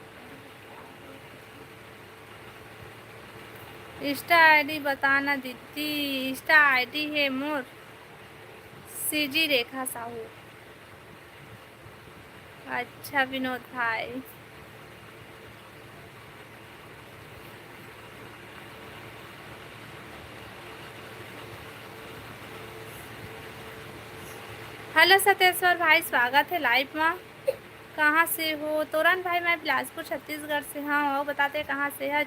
Insta ID बताना दीदी। Insta ID है मोर सीजी रेखा साहू। अच्छा विनोद भाई। Hello सतेश्वर भाई, स्वागत है live मा। कहाँ से हो? तोरन भाई, मैं बिलासपुर छत्तीसगढ़ से हूँ। और बताते कहाँ से है?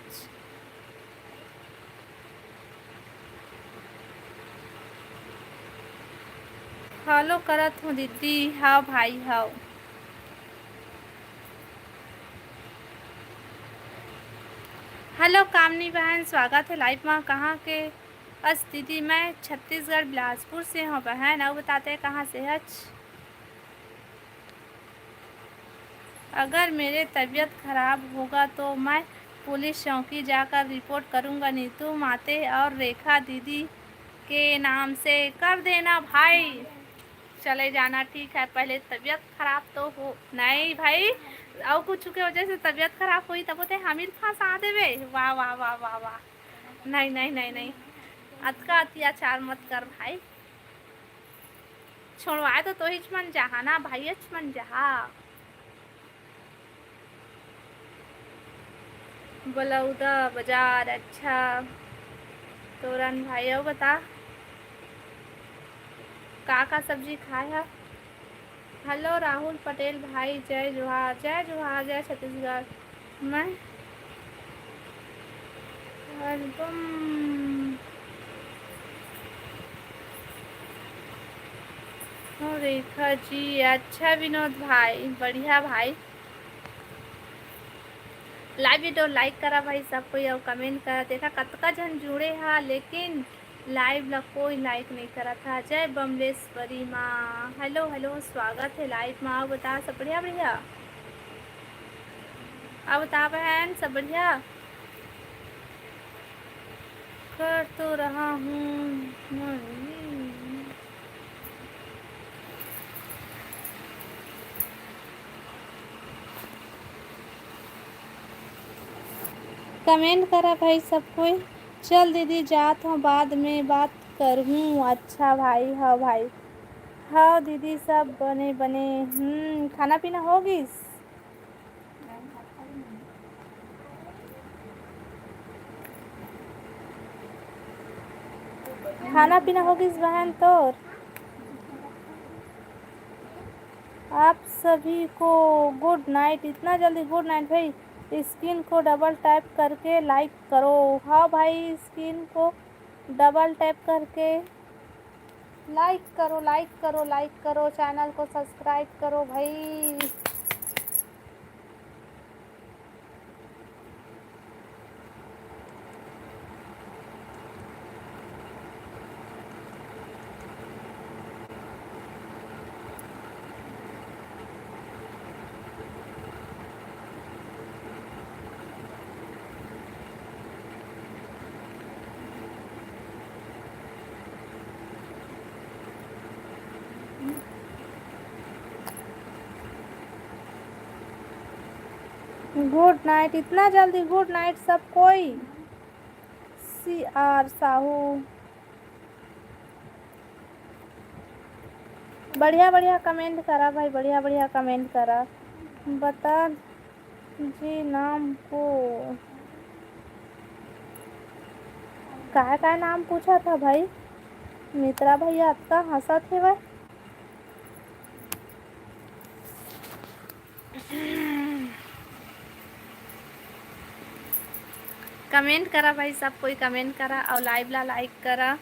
Follow करत हूँ दीदी। हाँ भाई, हाँ। Hello कामनी बहन, स्वागत है live मा। कहाँ के अस दीदी? मैं छत्तीसगढ़ बिलासपुर से हूँ बहन। अउ बताते कहाँ से हच? अगर मेरे तबीयत खराब होगा तो मैं पुलिस चौकी जाकर report करूँगा नीतू माते और रेखा दीदी के नाम से। कर देना भाई, चले जाना। ठीक है, पहले तबीयत खराब तो हो नहीं भाई, और कुछ के वजह से तबीयत खराब हुई तब होते हमीर फंसा देवे। वाह वाह वाह वाह वाह। नहीं नहीं नहीं नहीं, अतका अत्याचार मत कर भाई। छोड़वाए तो तोहिच मन जहा ना, भाईच मन जहा। बलौदा बाजार। अच्छा तोरन भाई, अउ बता का का सब्जी खाए हा? Hello राहुल पटेल भाई, जय जोहार, जय जोहार, जय छत्तीसगढ़। मैं album ओ रेखा जी, अच्छा विनोद भाई, बढ़िया भाई। Live video like करा भाई सब कोई, अउ comment करा। देखा कतका झन जुड़े हा, लेकिन live ला कोई like नहीं करत हा। जय बमलेश्वरी माँ, hello hello, स्वागत है live मा। अउ बता सब बढ़िया बढ़िया? अउ बता बहन सब बढ़िया? कर तो रहा हूँ। Comment करा भाई सब कोई। चल दीदी जात हूँ, बाद में बात करहूँ। अच्छा भाई, हाँ भाई, हाँ दीदी सब बने बने। हम्म, खाना पीना हो गिस? खाना पीना हो गिस बहन तोर? आप सभी को good night। इतना जल्दी good night भाई? Screen को double tap करके like करो। हाँ भाई, screen को double tap करके like करो, like करो, like करो, channel को subscribe करो भाई। Good night, इतना जल्दी good night सब कोई। सी आर साहू, बढ़िया बढ़िया comment करा भाई, बढ़िया बढ़िया comment करा। बता जी नाम को, काय काय नाम पूछा था भाई? मित्रा भैया अतका हंसत हेवय। Comment करा भाई, सब कोई comment करा अउ live ला like करा,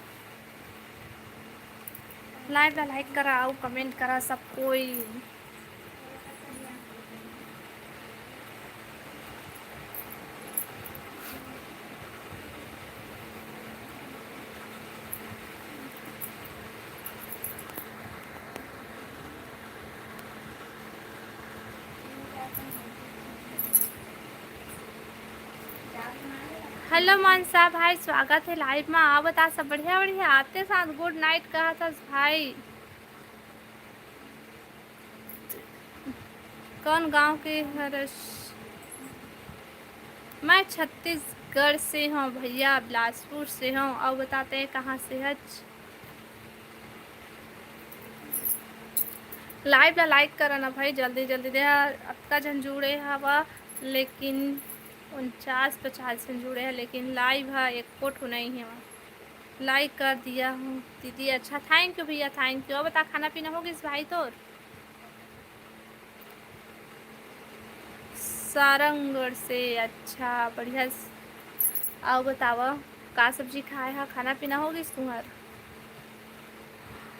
live ला like करा अउ comment करा सब कोई। Hello मानसा भाई, स्वागत है live मा। अउ बता सब बढ़िया बढ़िया? आते साथ good night कहा था भाई। कौन गांव के हरस? मैं छत्तीसगढ़ से हूँ भैया, बिलासपुर से हूँ। अउ बताते हैं कहाँ से हच? Live ला like करा ना भाई, जल्दी जल्दी दे। अतका झन जुड़े हवा, लेकिन उनचास पचास झन जुड़े है, लेकिन live हा एको ठो नहीं है। Like कर दिया हूँ दीदी। अच्छा, thank you भैया, thank you। अउ बता, खाना पीना हो गिस भाई तोर? सारंगढ़ से। अच्छा, बढ़िया। अउ बतावा, का सब्जी खाए हा? खाना पीना हो गिस तुहर?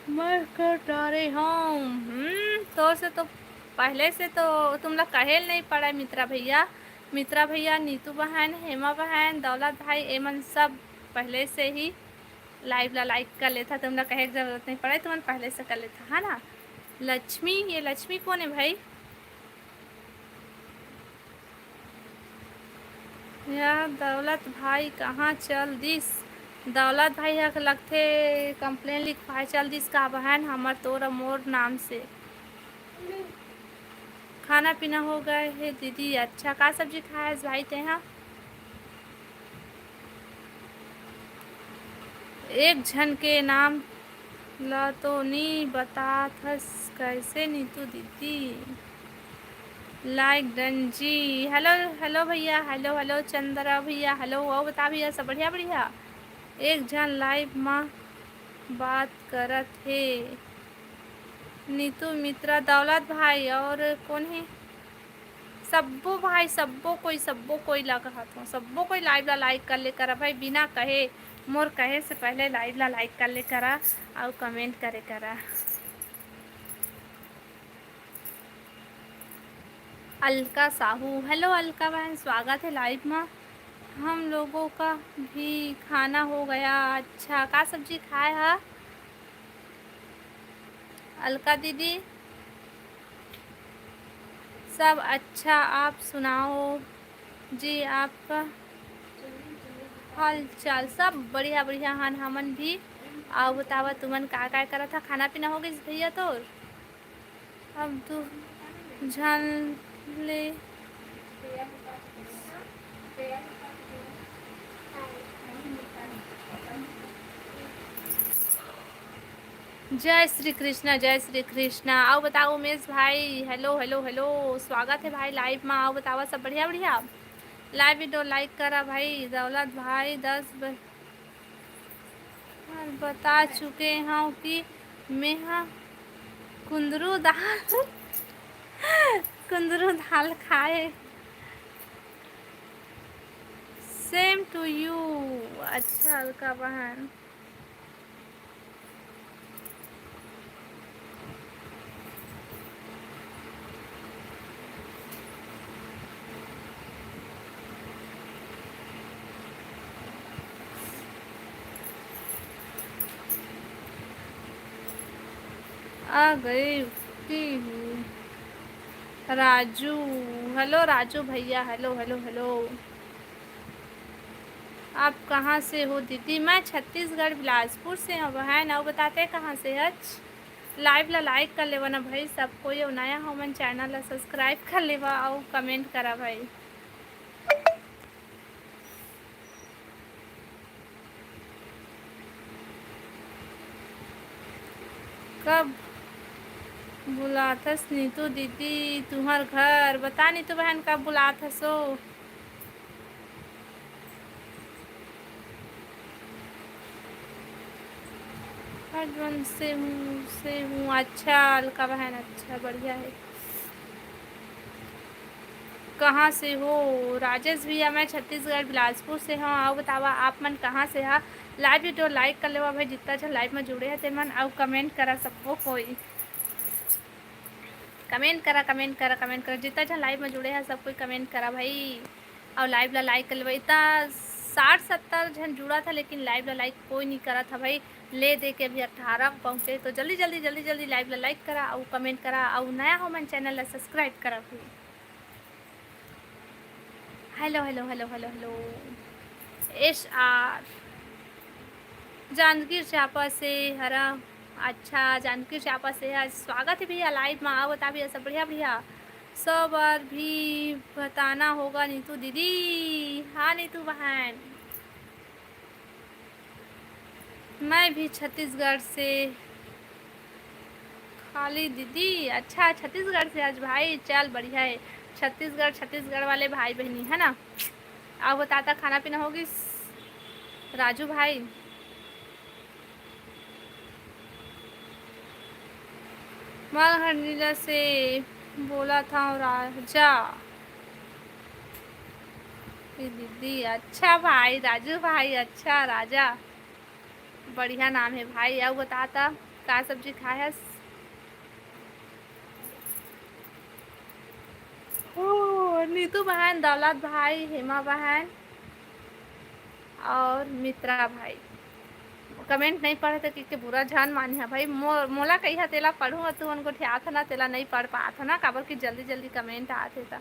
मैं कर डारे हूँ। हम्म, तोर से तो पहले से तो तुमला कहेल नहीं पड़े मित्रा भैया। मित्रा भैया, नीतू बहन, हेमा बहन, दौलत भाई, एमन सब पहले से ही live ला like कर लेथा, तुमला कहे के जरूरत नहीं पड़े, तुमन पहले से कर लेथा, है ना? लक्ष्मी, ये लक्ष्मी कौन है भाई? या दौलत भाई कहाँ चल दिस? दौलत भाई ह लगथे complain लिखवाए चल दिस का बहन, हमर तोर मोर नाम से। खाना पीना हो गए हे दीदी। अच्छा, का सब्जी खाए हस भाई तेहा? एक झन के नाम ला तो नी बतात हस, कैसे नीतू दीदी? Like done जी। Hello, hello भैया, hello, hello चंद्रा भैया, hello। अउ बता भैया, सब बढ़िया, बढ़िया? एक झन live मा बात करत हे। नीतू, मित्रा, दौलत भाई और कौन है? सब्बो भाई, सब्बो कोई, सब्बो कोई ला कहत हूँ, सब्बो कोई live ला like कर ले करा भाई, बिना कहे, मोर कहे से पहले live ला like कर ले करा और comment करे करा। अलका साहू, हेलो अलका बहन, स्वागत है लाइव में। हम लोगों का भी खाना हो गया। अच्छा, का सब्जी खाए हा अलका दीदी? सब अच्छा, आप सुनाओ जी, आपका हाल चाल? सब बढ़िया बढ़िया हन हमन भी। आओ बतावा, तुमन का का करत हा? खाना पीना हो गइस भैया तोर? अब दू झन ले। जय श्री कृष्णा, जय श्री कृष्णा। आओ बताओ उमेश भाई, हेलो हेलो हेलो, स्वागत है भाई लाइव में। आओ बतावा, सब बढ़िया बढ़िया? लाइव वीडियो लाइक करा भाई। दौलत भाई दस ब-, बता चुके हूँ कि मेहा कुंदरू दाल कुंदरू दाल खाए। सेम टू यू। अच्छा अलका बहन, आ गए कि राजू। हेलो राजू भैया, हेलो हेलो हेलो। आप कहाँ से हो दीदी? मैं छत्तीसगढ़ बिलासपुर से हूँ बहन। अउ बताते कहाँ से हच? लाइव ला लाइक कर लेवा ना भाई सब कोई, अउ नया हो मन चैनल ला सब्सक्राइब कर लेवा अउ कमेंट करा भाई। कब बुलाथस नीतू दीदी तुहर घर? बता नीतू बहन, कब बुलाथस ओ? हरिवंश से हूँ, से हूँ। अच्छा अलका बहन, अच्छा बढ़िया है। कहाँ से हो राजेश भैया? मैं छत्तीसगढ़ बिलासपुर से हूँ। आओ बतावा आप मन कहाँ से हा? लाइव वीडियो लाइक कर लेवा भाई, जितना झन लाइव में जुड़े हैं ते मन, अउ कमेंट करा सबको कोई। कमेंट करा, कमेंट करा, कमेंट करा, जितना झन लाइव में जुड़े हैं सब कोई कमेंट करा भाई। अउ लाइव ला लाइक कर लेवा। इतना साठ सत्तर झन जुड़ा था लेकिन लाइव ला लाइक कोई नहीं करा था भाई। ले दे के अभी अठारह पहुँचे, तो जल्दी जल्दी जल्दी जल्दी लाइव ला लाइक करा अउ कमेंट करा अउ नया हो मन चैनल ला सब्सक्राइब करा भाई। Hello hello hello hello hello. S R Janki Chapa से हरा। अच्छा जानकी चापा से हर स्वागत है भैया लाइव में। आओ बता भैया, सब बढ़िया भैया? सब और भी बताना होगा नीतू दीदी। हाँ नीतू बहन, मैं भी छत्तीसगढ़ से। खाली दीदी, अच्छा छत्तीसगढ़ से आज भाई, चल बढ़िया है। छत्तीसगढ़, छत्तीसगढ़ वाले भाई बहनी है ना। अब बताता खाना पीना होगी राजू भाई? मालघर जिला से बोला था राजा। ए दीदी, अच्छा भाई, राजू भाई, अच्छा राजा, बढ़िया नाम है भाई। अउ बता त का सब्जी खाए हस? ओ, नीतू बहन, दौलत भाई, हेमा बहन और मित्रा भाई। कमेंट नहीं पढ़े तो किके बुरा जान मानिहा भाई। मो-, मोला कहिहा तेला पढ़ूँ, तू उनको ठियात ना, तेला नहीं पढ़ पात ना, काबर कि जल्दी जल्दी कमेंट आते था।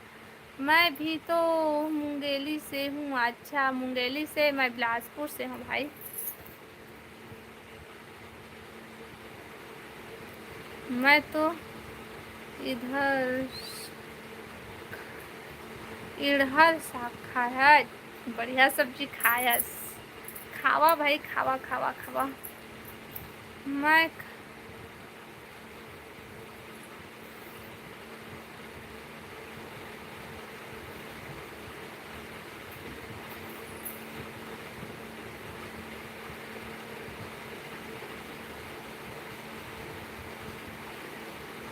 मैं भी तो मुंगेली से हूँ। अच्छा, मुंगेली से, मैं बिलासपुर से हूँ भाई। मैं तो इधर इड़हर साग खाए हस। बढ़िया सब्जी खाए हस। खावा भाई, खावा, खावा, खावा। मैं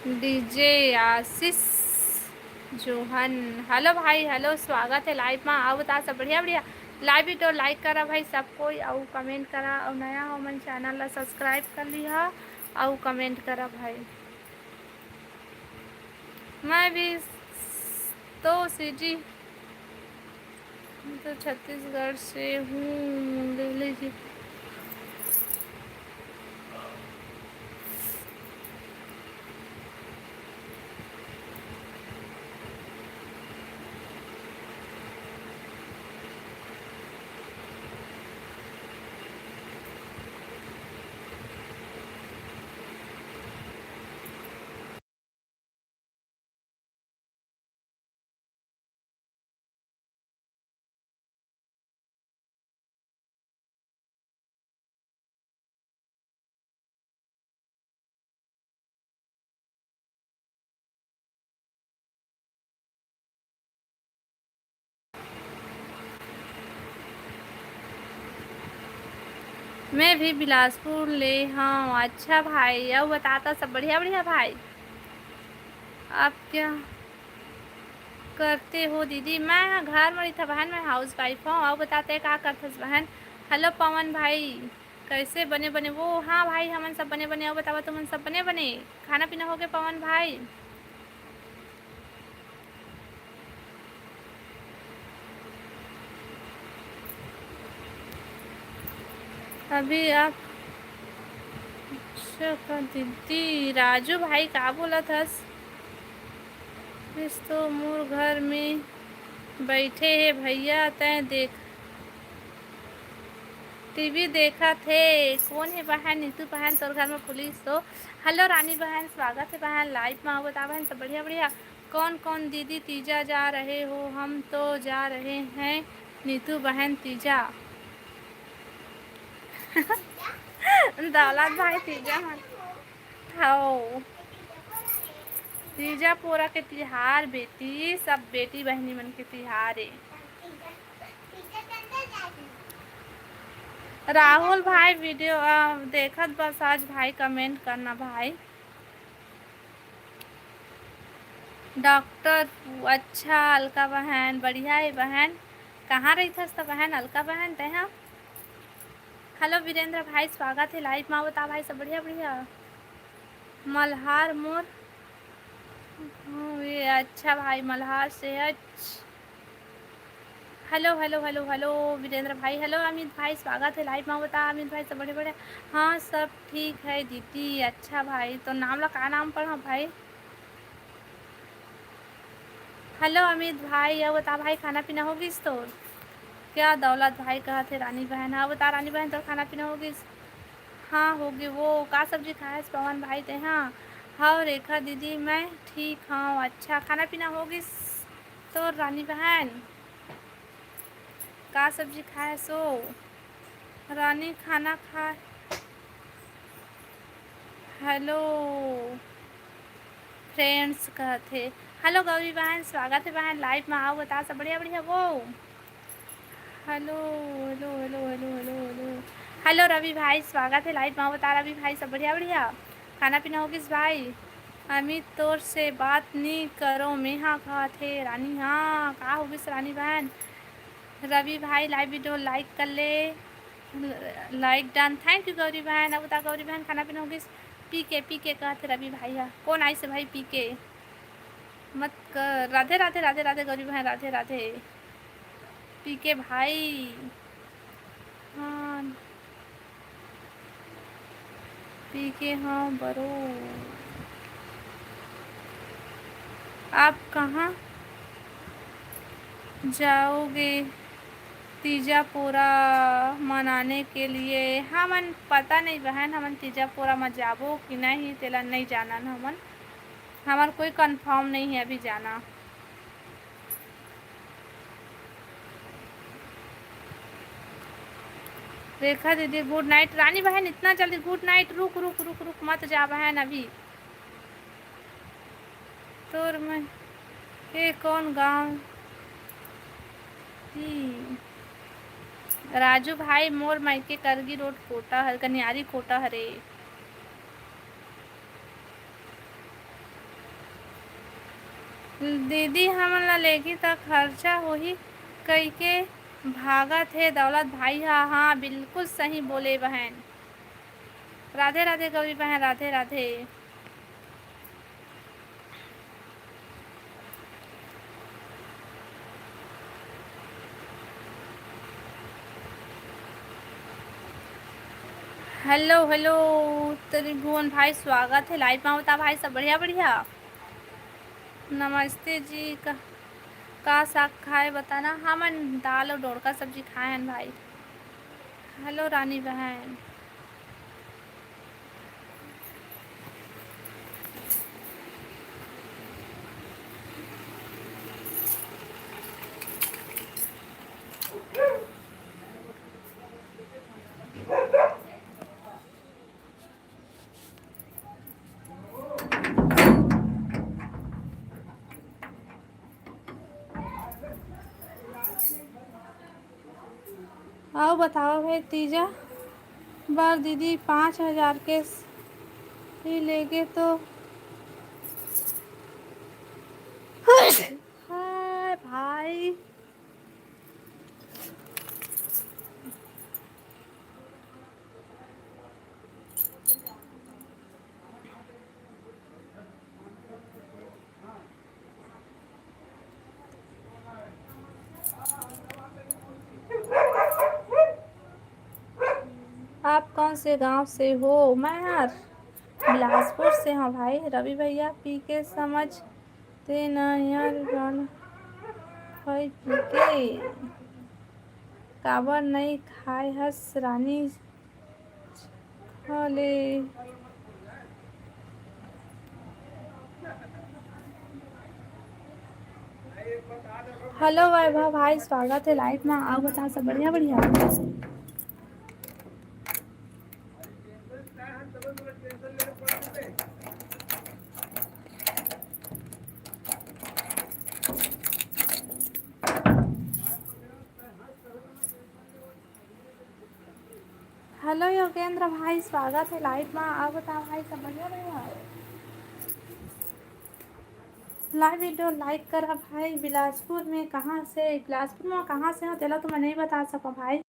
डीजे आशीष जोहन, हेलो भाई, हेलो, स्वागत है लाइव में। आओ बता सब बढ़िया, बढ़िया। लाइव वीडियो लाइक करा भाई सब कोई, अउ कमेंट करा, अउ नया हो मन चैनल ला सब्सक्राइब कर लिहा, अउ कमेंट करा भाई। मैं भी तो सीजी, मैं तो छत्तीसगढ़ से हूँ, दिल्ली जी। मैं भी बिलासपुर ले हव। अच्छा भाई, अउ बता, सब बढ़िया? बढ़िया भाई। आप क्या करते हो दीदी? मैं ह घर म रहिथव बहन, मैं हाउस वाइफ हव। अउ बता, तैं का करथस बहन? हेलो पवन भाई, कैसे? बने बने वो। हाँ भाई, हमन सब बने बने। अउ बतावा, तुमन सब बने बने? खाना पीना होगे पवन भाई? अभी आप, अच्छा का दीदी, राजू भाई का बोलत हस? इस तो मोर घर में बैठे हे भैया, तैं देख, टीवी देखत हे। कोन हे बहन? नीतू बहन, तोर घर में पुलिस तो। हेलो रानी बहन, स्वागत हे बहन लाइव में। अउ बता बहन, सब बढ़िया? बढ़िया। कौन कौन दीदी तीजा जा रहे हो? हम तो जा रहे हैं नीतू बहन तीजा। दौलत भाई तीजा मन। हव। तीजा पोरा के तिहार बेटी, सब बेटी बहिनी मन के तिहार ए। राहुल भाई वीडियो, अ, देखत बस आज भाई, कमेंट करना भाई। डॉक्टर, अच्छा, अलका बहन, बढ़िया हे बहन। कहाँ रहिथस त बहन, अलका बहन, तैं ह? हेलो वीरेंद्र भाई, स्वागत हे लाइव में। अउ बता भाई, सब बढ़िया? बढ़िया। मल्हार मोर, हम्म, ये अच्छा भाई, मल्हार से, अच्छा। Hello, hello, hello, hello Virendra भाई, हेलो अमित भाई, स्वागत हे लाइव में। अउ बता अमित भाई, सब बढ़िया? बढ़िया। हाँ, सब ठीक है दीदी। अच्छा भाई, तो नाम ला का नाम पढ़ा भाई? हेलो अमित भाई, अउ बता भाई, खाना पीना हो गिस तोर? क्या दौलत भाई कहत हे रानी बहन? हाँ, अउ बता रानी बहन, तोर खाना पीना हो गिस? हाँ, हो गे वो। का सब्जी खाए हस पवन भाई तैं? हाँ, हव रेखा दीदी, मैं ठीक हव। अच्छा, खाना पीना हो गिस तोर रानी बहन? का सब्जी खाए हस ओ? रानी खाना खाए। हेलो फ्रेंड्स कहत हे। हेलो गौरी बहन, स्वागत हे बहन लाइव में। अउ बता, सब बढ़िया? बढ़िया वो। Hello, hello, hello, hello, hello, hello. Hello Ravi भाई, स्वागत हे लाइव में। अउ बता रवि भाई, सब बढ़िया? बढ़िया। खाना पीना हो गिस भाई? अमित तोर से बात नी करो, मेहा कहत हे रानी। हाँ, का हो गिस रानी बहन? रवि भाई, लाइव वीडियो लाइक कर ले, लाइक डन। थैंक यू गौरी बहन। अउ बता गौरी बहन, खाना पीना हो गिस? पीके, पीके कहत हे रवि भाई हा। कोन आइस हे भाई पीके? मत कर। राधे, राधे, राधे, राधे गौरी बहन, राधे, राधे। पीके भाई, हाँ। पीके हाँ बरो। आप कहाँ जाओगे तीजा पोरा मनाने के लिए? हमन पता नहीं बहन, हमन तीजा पोरा म जाबो कि नहीं, तेला नहीं जानन हमन। हमर कोई कंफर्म नहीं है अभी जाना। रेखा दीदी गुड नाइट। रानी बहन, इतना जल्दी गुड नाइट? रुक, रुक, रुक, रुक, मत जा बहन अभी। तोर में के कौन गाँव? ही राजू भाई, मोर मायके करगी रोड कोटा हर, गनियारी कोटा हरे। दीदी, हमन ला लेगी त खर्चा होही कहिके भागत हे दौलत भाई हा। हाँ, बिल्कुल सही बोले बहन। राधे राधे गौरी बहन, राधे राधे। हेलो, हेलो, त्रिभुवन भाई, स्वागत हे लाइव मा। बता भाई, सब बढ़िया, बढ़िया? नमस्ते जी। का, का साग खाए, बताना। हमन दाल अउ डोड़का सब्जी खाए हन भाई। हेलो रानी बहन। अउ बताओ भाई, तीजा बर दीदी पाँच हजार के ही लेगे तो। हाय भाई। आप कौन से गांव से हो? मैं हर बिलासपुर से हूँ भाई। रवि भैया, पी के समझ ते न यार, गाना होई पी के। काबर नई खाए हस रानी? हले। हेलो वैभव भाई, स्वागत हे लाइव मा। अउ बता, सब बढ़िया, बढ़िया? हेलो योगेंद्र भाई, स्वागत हे लाइव मा। अउ बता भाई, सब बढ़िया, बढ़िया? लाइव वीडियो लाइक करा भाई। बिलासपुर में कहाँ से, बिलासपुर में कहाँ से हो, तेला तो मैं नहीं बता सकूँ भाई।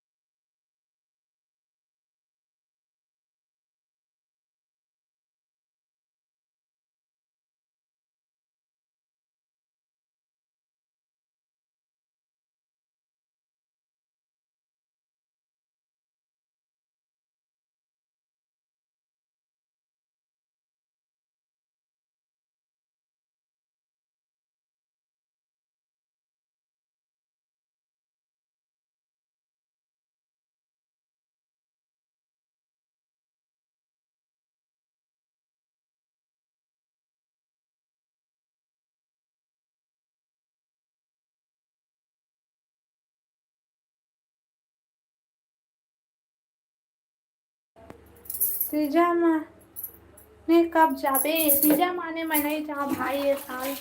तीजा माने कब जाबे? तीजा माने मैं नहीं जाओ भाई, ये साल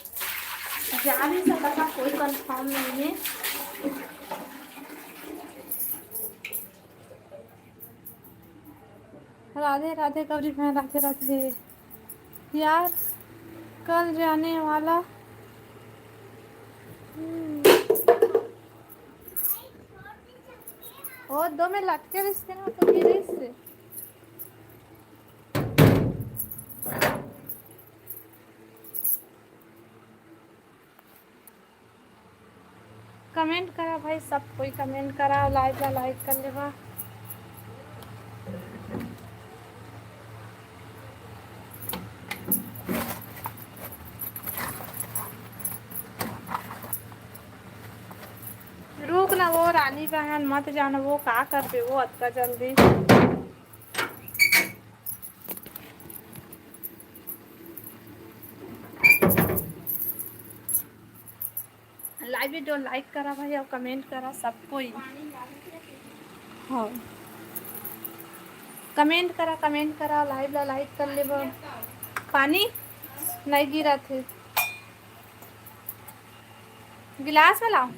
जा भी सकता, कोई कंफर्म नहीं है। राधे राधे गौरी बहन, राधे राधे यार, कल जाने वाला। हम्म। ओ, दो में लटके रिश्ते ना तो गिरे से। कमेंट करा भाई, सब कोई कमेंट करा, लाइव ला लाइक कर लेवा। रुक ना वो रानी बहन, मत जाना, वो का करबे वो अतका जल्दी। लाइव वीडियो लाइक करा भाई अउ कमेंट करा सब कोई। हाँ, कमेंट करा, कमेंट करा, लाइव ला लाइक कर लेबो। पानी नहीं गिरा थे, गिलास में लाओ।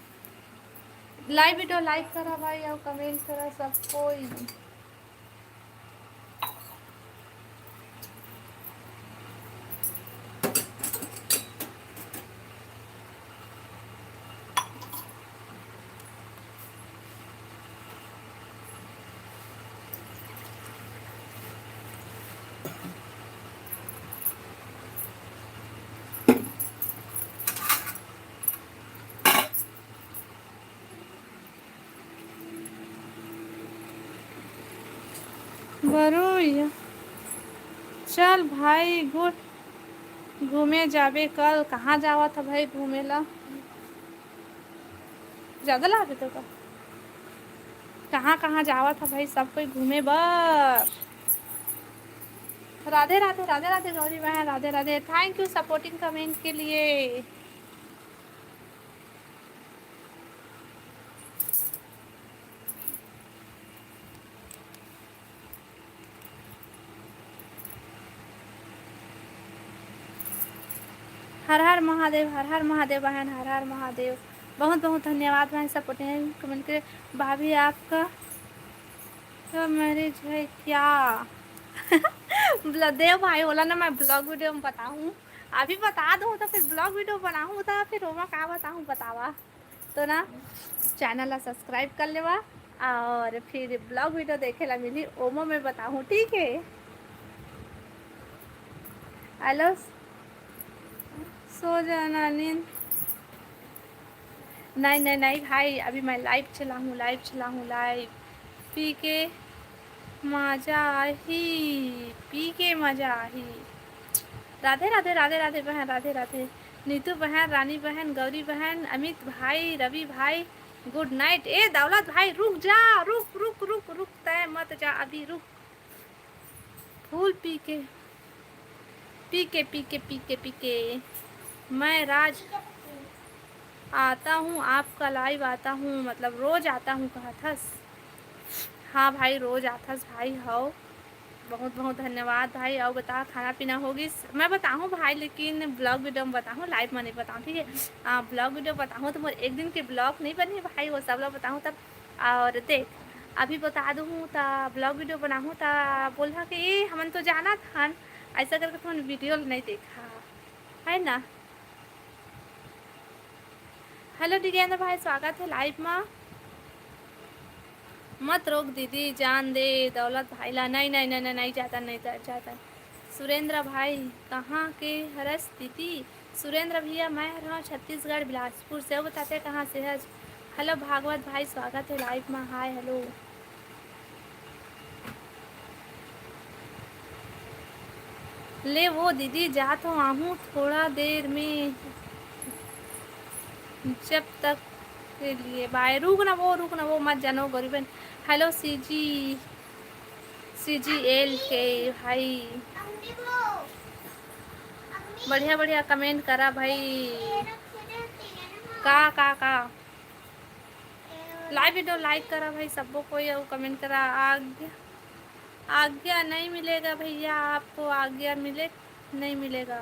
लाइव वीडियो लाइक करा भाई अउ कमेंट करा सब कोई। करो या। चल भाई, गुड। घूमे जाबे कल। कहाँ जावत ह भाई घूमे ला? ज्यादा लागे तो का? कहाँ कहाँ जावत ह भाई सब कोई घूमे बर? राधे राधे, राधे राधे गौरी बहन, Radhe Radhe. Thank you supporting comment के लिए। हर हर महादेव, हर हर महादेव बहन, हर हर महादेव। बहुत बहुत धन्यवाद बहन, सपोर्टिंग कमेंट के। भाभी, आपका तो मैरिज है क्या? ब्ल-, देव भाई, ओला ना मैं ब्लॉग वीडियो में बताहूँ, अभी बता दूँ तो फिर ब्लॉग वीडियो बनाहूँ तो फिर ओमा का बताहूँ, बतावा। तो ना, चैनल ला सब्सक्राइब कर लेवा और फिर ब्लॉग वीडियो देखे ला मिली, ओमो मैं बताहूँ, ठीक है? हेलो, सो जाना नींद। नहीं नहीं नहीं भाई, अभी मैं लाइव चलाहूँ, लाइव चलाहूँ, लाइव। पी के मजा आही, पी के मजा आही। राधे राधे, राधे राधे बहन, राधे राधे। नीतू बहन, रानी बहन, गौरी बहन, अमित भाई, रवि भाई, गुड नाइट। ए दौलत भाई, रुक जा, रुक रुक रुक रुक, तय मत जा, अभी रुक। फूल पी के, पी के, पी के, पी के, पी के। मैं राज आता हूँ, आपका लाइव आता हूँ, मतलब रोज आता हूँ कहत हस। हाँ भाई, रोज आथस भाई। हव, बहुत बहुत धन्यवाद भाई। अउ बता, खाना पीना हो गिस? मैं बताहूँ भाई, लेकिन ब्लॉग वीडियो में बताहूँ, लाइव में नहीं बताहूँ, ठीक है? आ, ब्लॉग वीडियो बताहूँ तो मोर एक दिन के ब्लॉग नहीं बनी भाई, वो सब लोग बताहूँ तब। और देख, अभी बता दूँ त ब्लॉग वीडियो बनाहूँ त बोलहा कि ए, हमन तो जानत हन, ऐसा करके तुमन वीडियो नहीं देखा, है ना? हेलो डिगेंद्र भाई, स्वागत है लाइव मा। मत रोक दीदी, जान दे दौलत भाई ला। नहीं नहीं नहीं नहीं, नहीं जाता, नहीं जाता। सुरेंद्र भाई, कहाँ के हरस दीदी? सुरेंद्र भैया, मैं हर हूँ छत्तीसगढ़ बिलासपुर से। वो बताते कहाँ से हस? हेलो भागवत भाई, स्वागत है लाइव मा। Hi hello. ले वो दीदी, जात हो आहूँ थोड़ा देर में, जब तक के लिए बाय। रुक ना वो, रुक ना वो, मत जानो गरीबन। हेलो सीजी, सीजीएल के भाई, बढ़िया बढ़िया कमेंट करा भाई। का का का लाइव वीडियो लाइक करा भाई, सबको कोई अउ कमेंट करा। आज्ञा, आज्ञा नहीं मिलेगा भैया, आपको आज्ञा मिले नहीं मिलेगा।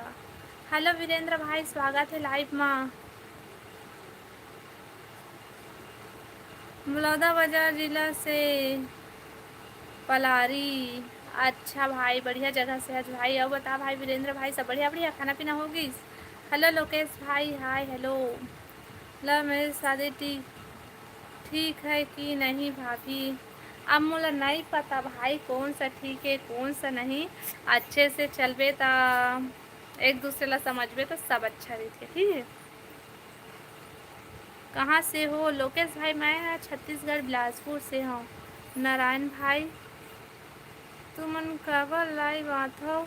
हेलो वीरेंद्र भाई, स्वागत है लाइव मा। बलौदा बाजार जिला से पलारी। अच्छा भाई, बढ़िया जगह से हस भाई। अउ बता भाई वीरेंद्र भाई, सब बढ़िया बढ़िया, खाना पीना हो गिस? हेलो लोकेश भाई, हाय हेलो। लव मैरिज शादी ठीक, ठीक है कि नहीं भाभी? अब मोला नहीं पता भाई, कौन सा ठीक है, कौन सा नहीं। अच्छे से चलबे त एक दूसरे ला समझबे त सब अच्छा रहिथे, ठीक है। कहाँ से हो लोकेश भाई? मैं ह छत्तीसगढ़ बिलासपुर से हूँ। नारायण भाई, तुमन काबर लाइव आथव?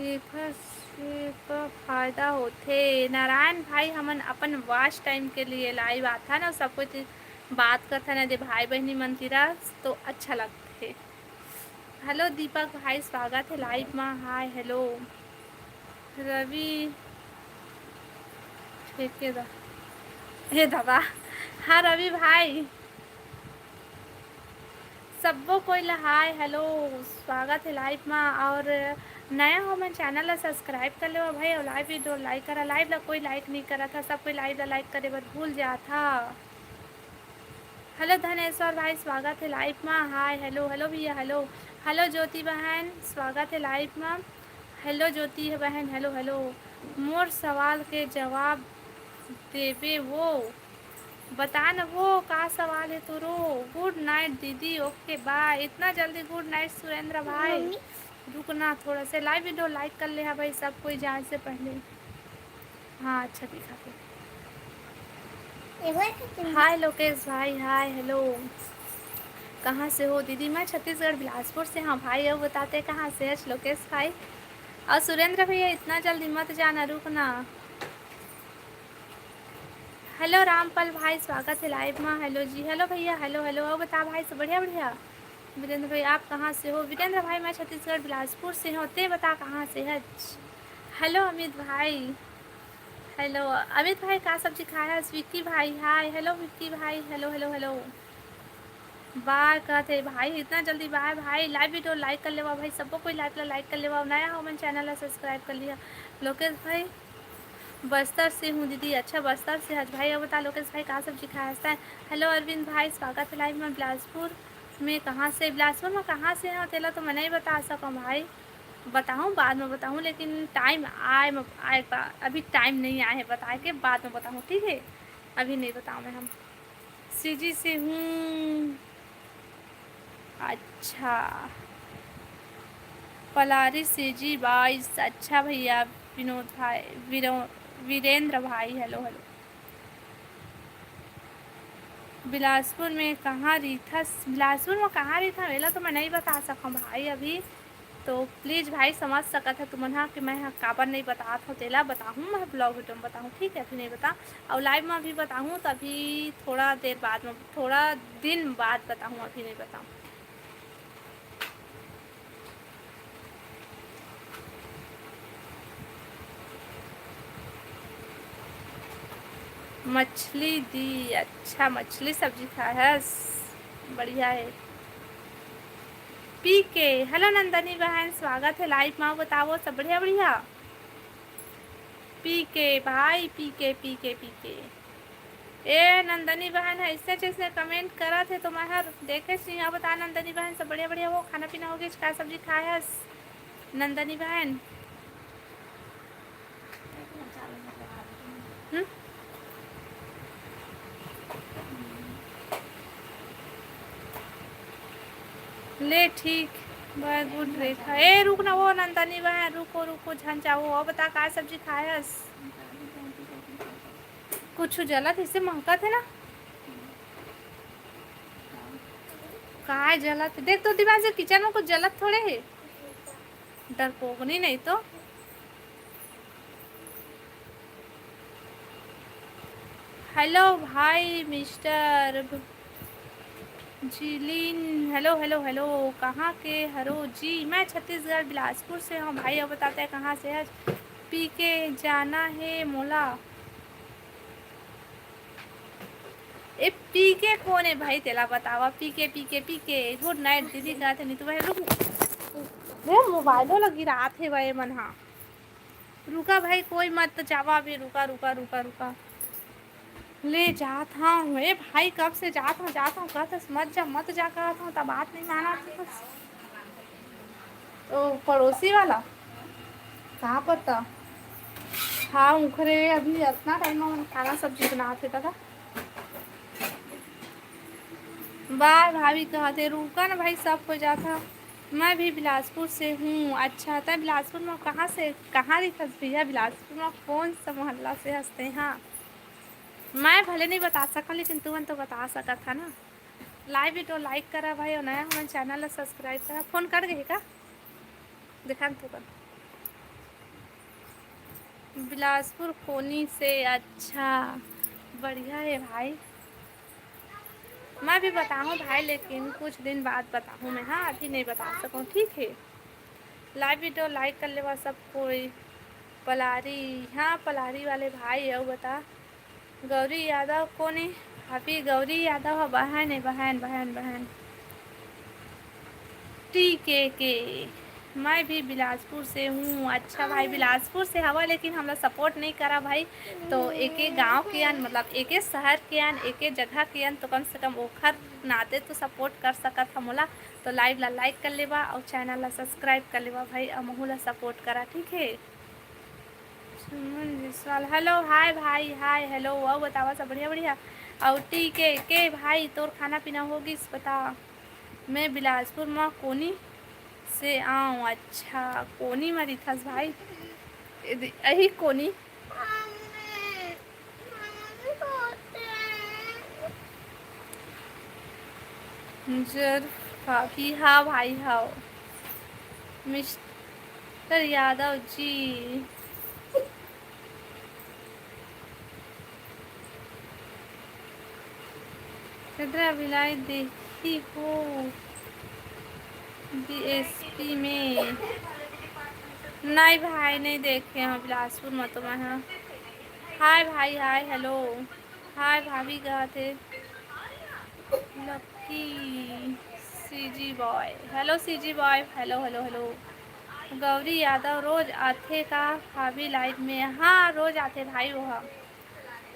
एखर से का फायदा होथे? नारायण भाई, हमन अपन वॉच टाइम के लिए लाइव आथन अउ सब कोई ती बात करथन, यदि भाई बहिनी मन तीरा तो अच्छा लगथे। हेलो दीपक भाई, स्वागत है लाइव मा। हाय हेलो रवि, ठीक है दा-, हे दादा, हाँ रवि भाई, सब्बो कोई ला हाय हेलो, स्वागत है लाइव मा। और नया हो मन चैनल ला सब्सक्राइब कर लेवा भाई, और लाइव वीडियो लाइक करा। लाइव ला कोई लाइक नहीं करा था, सब कोई लाइव ला लाइक करे बर भूल जात हा। हेलो धनेश्वर भाई, स्वागत है लाइव मा। हाय हेलो, हेलो भैया, हेलो। हेलो ज्योति बहन, स्वागत है लाइव मा। हेलो ज्योति बहन, हेलो हेलो। मोर सवाल के जवाब देबे वो, बता न वो का सवाल है तोरो। गुड नाइट दीदी, ओके बाय। इतना जल्दी गुड नाइट सुरेंद्र भाई? मम्मी। रुकना थोड़ा से, लाइव वीडियो लाइक कर ले हा भाई सब कोई जाए से पहले। हाँ, अच्छा दिखा थे। हाय लोकेश भाई, हाय हेलो। कहाँ से हो दीदी? मैं छत्तीसगढ़ बिलासपुर से हँव भाई। अउ बता तैं कहाँ से हस लोकेश भाई? अउ सुरेंद्र भैया, इतना जल्दी मत जाना, रुकना। हेलो रामपाल भाई, स्वागत हे live मा। हेलो जी, हेलो भैया, हेलो, हेलो। अउ बता भाई, सब बढ़िया, बढ़िया? वीरेंद्र भाई, आप कहाँ से हो? वीरेंद्र भाई, मैं छत्तीसगढ़ बिलासपुर से हँव, तैं बता कहाँ से हस? हेलो अमित भाई, हेलो अमित भाई, का सब्जी खाए हस? विक्की भाई, हाय। हेलो विक्की भाई, हेलो, हेलो, हेलो। बाय कहत हे भाई, इतना जल्दी बाय भाई। Live video like कर लेवा भाई, सबो कोई live ला like कर लेवा, नया हो मन channel ला subscribe कर लिहा। लोकेश भाई, बस्तर से हूँ दीदी। अच्छा, बस्तर से हस भाई। अउ बता लोकेश भाई, का सब्जी खाए हस तैं? हेलो अरविंद भाई, स्वागत हे live में। बिलासपुर में कहाँ से? बिलासपुर में कहाँ से हँव तेला तो मैं नहीं बता सकँव भाई, बताहूँ बाद में बताहूँ, लेकिन time आए म-, आए बा-, अभी time नहीं आए हे बताए के, बाद में बताहूँ, ठीक है? अभी नहीं बताऊँ मैं हम। सीजी से हूँ। अच्छा, पलारी सीजी बाईस। अच्छा भैया विनोद भाई, वीरो-, वीरेंद्र भाई, हेलो, हेलो। बिलासपुर में कहाँ रहिथस? बिलासपुर में कहाँ रहिथस? एला तो मैं नहीं बता सकँव भाई अभी। तो please भाई, समझ सकत ह तुमन ह कि मैं ह काबर नहीं बतात हँव, तेला बताहूँ, मैं vlog video में बताहूँ, ठीक है? अभी नहीं बता, अउ live में अभी बताहूँ तो अभी थोड़ा देर बाद में, थोड़ा दिन बाद बताहूँ, अभी नहीं बताऊँ। मछली दी, अच्छा, मछली सब्जी खाए हस, बढ़िया है। पीके, हेलो नंदनी बहन, स्वागत है live मा। बताओ, सब बढ़िया, बढ़िया? पीके भाई, पीके, पीके, पीके। ए नंदनी बहन ह, अइसने जइसने comment करत हे, तो मैं हर देखे सिंह। बता नंदनी बहन, सब बढ़िया, बढ़िया हो? खाना पीना हो गइस? का सब्जी खाए हस नंदनी बहन? हम्म? ले ठीक, बहुत good रेखा। ए रुक ना, वो नंदनी बहन, रुको, रुको, झन जाओ। अउ बता, का सब्जी खाए हस? कुछ जलत हे, अइसे महकत हे ना। काय जलत हे? देख तो दिमाग से, kitchen में कुछ जलत थोड़े हे। डरपोकनी नहीं तो। हेलो भाई मिस्टर जिलिन, हेलो, हेलो, हेलो, कहाँ के हरो जी? मैं छत्तीसगढ़ बिलासपुर से हूँ भाई। अब बताते हैं कहाँ से है? पीके जाना है मोला। ए पीके कोन हे भाई, तेला बतावा। पीके, पीके, पीके, good night दीदी कहत हे नीतू भाई। रुक, ए मोबाइलो ला गिरात हे भाई मन हा। रुका भाई, कोई मत जावा अभी, रुका, रुका, रुका, रुका। ले जात हूँ, ए भाई, कब से जात हूँ, जात हूँ, कहत हस, "मत जा, मत जा," कहत हूँ, तब बात नहीं माना। ओ पड़ोसी वाला, का पता। हाँ, उखरे अभी अतना time में खाना सब्जी बनात हे दादा। बाय भाभी कहत हे, रुका ना भाई, सब हो जात हे। मैं भी बिलासपुर से हूँ। अच्छा, तै बिलासपुर में कहाँ से, कहाँ रहिथस भैया? बिलासपुर में कौन सा मोहल्ला से हस तैं? हाँ, मैं भले नहीं बता सकँव, लेकिन तुमन तो बता सकत हा ना। Live video like करा भाई, अउ नया हमन channel ला subscribe करा। फोन कट गए का? देखा न तो कर। बिलासपुर कोनी से, अच्छा, बढ़िया है भाई। मैं भी बताहूँ भाई, लेकिन कुछ दिन बाद बताहूँ मैं, हाँ, अभी नहीं बता सकँव, ठीक है। Live video like कर लेवा सब कोई। पलारी, हाँ, पलारी वाले भाई, अउ बता। गौरी यादव कोन ए? भाभी गौरी यादव ह, बहन ए, बहन, बहन, बहन। टी के के, मैं भी बिलासपुर से हूँ। अच्छा भाई, बिलासपुर से हवा, लेकिन हमला support नहीं करा भाई। तो एके गांव के अन, मतलब एके शहर के अन, एके जगह के अन, तो कम से कम ओखर नाते तो support कर सकत ह मोला। तो live ला like कर लेवा अउ channel ला subscribe कर लेवा भाई, अउ महू ला support करा, ठीक है। सुमन जायसवाल, hello, hi भाई, hi, hello, अउ बतावा सब बढ़िया, बढ़िया। अउ टी के के भाई, तोर खाना पीना हो गिस, बता। मैं बिलासपुर म कोनी से आऊँ। अच्छा, कोनी म रिथस भाई? एदे, अही कोनी। जर भाभी, हाँ भाई, हाँ। मिस्टर यादव जी, कितना भिलाई देखी हो डीएसपी में? नहीं भाई, नहीं देखे हैं बिलासपुर में तो मैं, हाँ। हाय भाई, हाय, हेलो। हाय भाभी, कहत हे lucky CG boy. Hello CG boy, hello, hello, hello. Gauri Yadav रोज आथे का भाभी लाइव में? हाँ, रोज आथे भाई, वो ह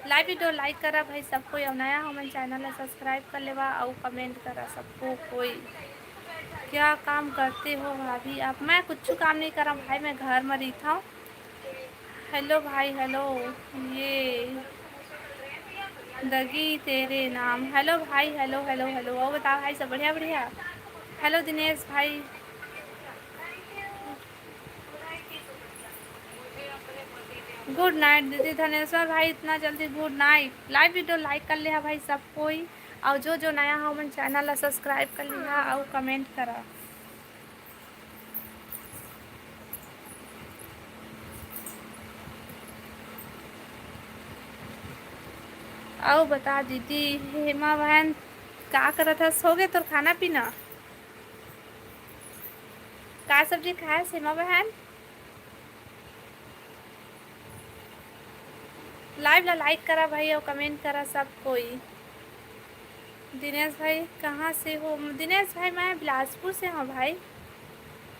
लाइव वीडियो लाइक करा भाई सबको, अउ नया हमन चैनल ला सब्सक्राइब कर लेवा अउ कमेंट करा सबको कोई। क्या काम करते हो भाभी आप? मैं कुछ काम नहीं करा भाई, मैं घर में रहिथव। हेलो भाई, हेलो। ये दगी तेरे नाम। हेलो भाई, हेलो, हेलो, हेलो। अउ बताओ भाई, सब बढ़िया, बढ़िया? हेलो दिनेश भाई, गुड नाइट। दीदी धनेश्वर भाई, इतना जल्दी गुड नाइट? लाइव वीडियो लाइक कर लिहा भाई सब कोई, अउ जो जो नया हो मन चैनल ला सब्सक्राइब कर लिहा अउ कमेंट करा। अउ बता दीदी, हेमा बहन का करत हस? हो गे तोर खाना पीना? का सब्जी खाए हेमा बहन? लाइव ला लाइक करा भाई अउ कमेंट करा सब कोई। दिनेश भाई कहाँ से हो? दिनेश भाई, मैं बिलासपुर से हूँ भाई।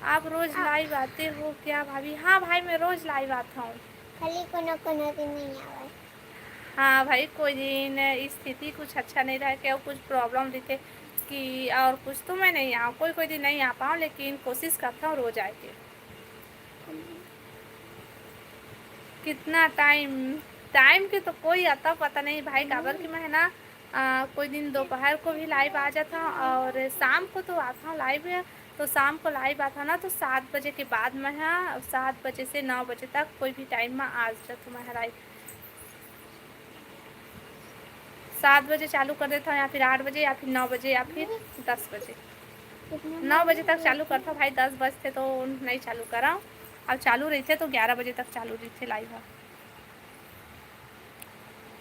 आप रोज हाँ। लाइव आते हो क्या भाभी? हाँ भाई, मैं रोज लाइव आता हूँ। खाली कोनो कोनो दिन नहीं आवे। हाँ भाई, कोई दिन स्थिति कुछ अच्छा नहीं रहे के, कुछ प्रॉब्लम रहिथे कि और कुछ, तो मैं नहीं आऊँ, कोई कोई दिन नहीं आ पाऊँ, लेकिन कोशिश करता हूँ रोज आए के। कितना टाइम, टाइम के तो कोई अता पता नहीं भाई, काबर कि मैं है ना, आ, कोई दिन दोपहर को भी लाइव आ जाता हूँ और शाम को तो आता हूँ लाइव। तो शाम को लाइव आता हूँ ना, तो सात बजे के बाद मैं, हाँ, सात बजे से नौ बजे तक कोई भी टाइम में आ जाता हूँ मैं लाइव। सात बजे चालू कर देता हूँ, या फिर आठ बजे, या फिर नौ बजे, या फिर दस बजे। नौ बजे तक चालू करता हूँ भाई, दस बजते तो नहीं चालू करा। अब चालू रहिथे तो ग्यारह बजे तक चालू रहिथे लाइव ह।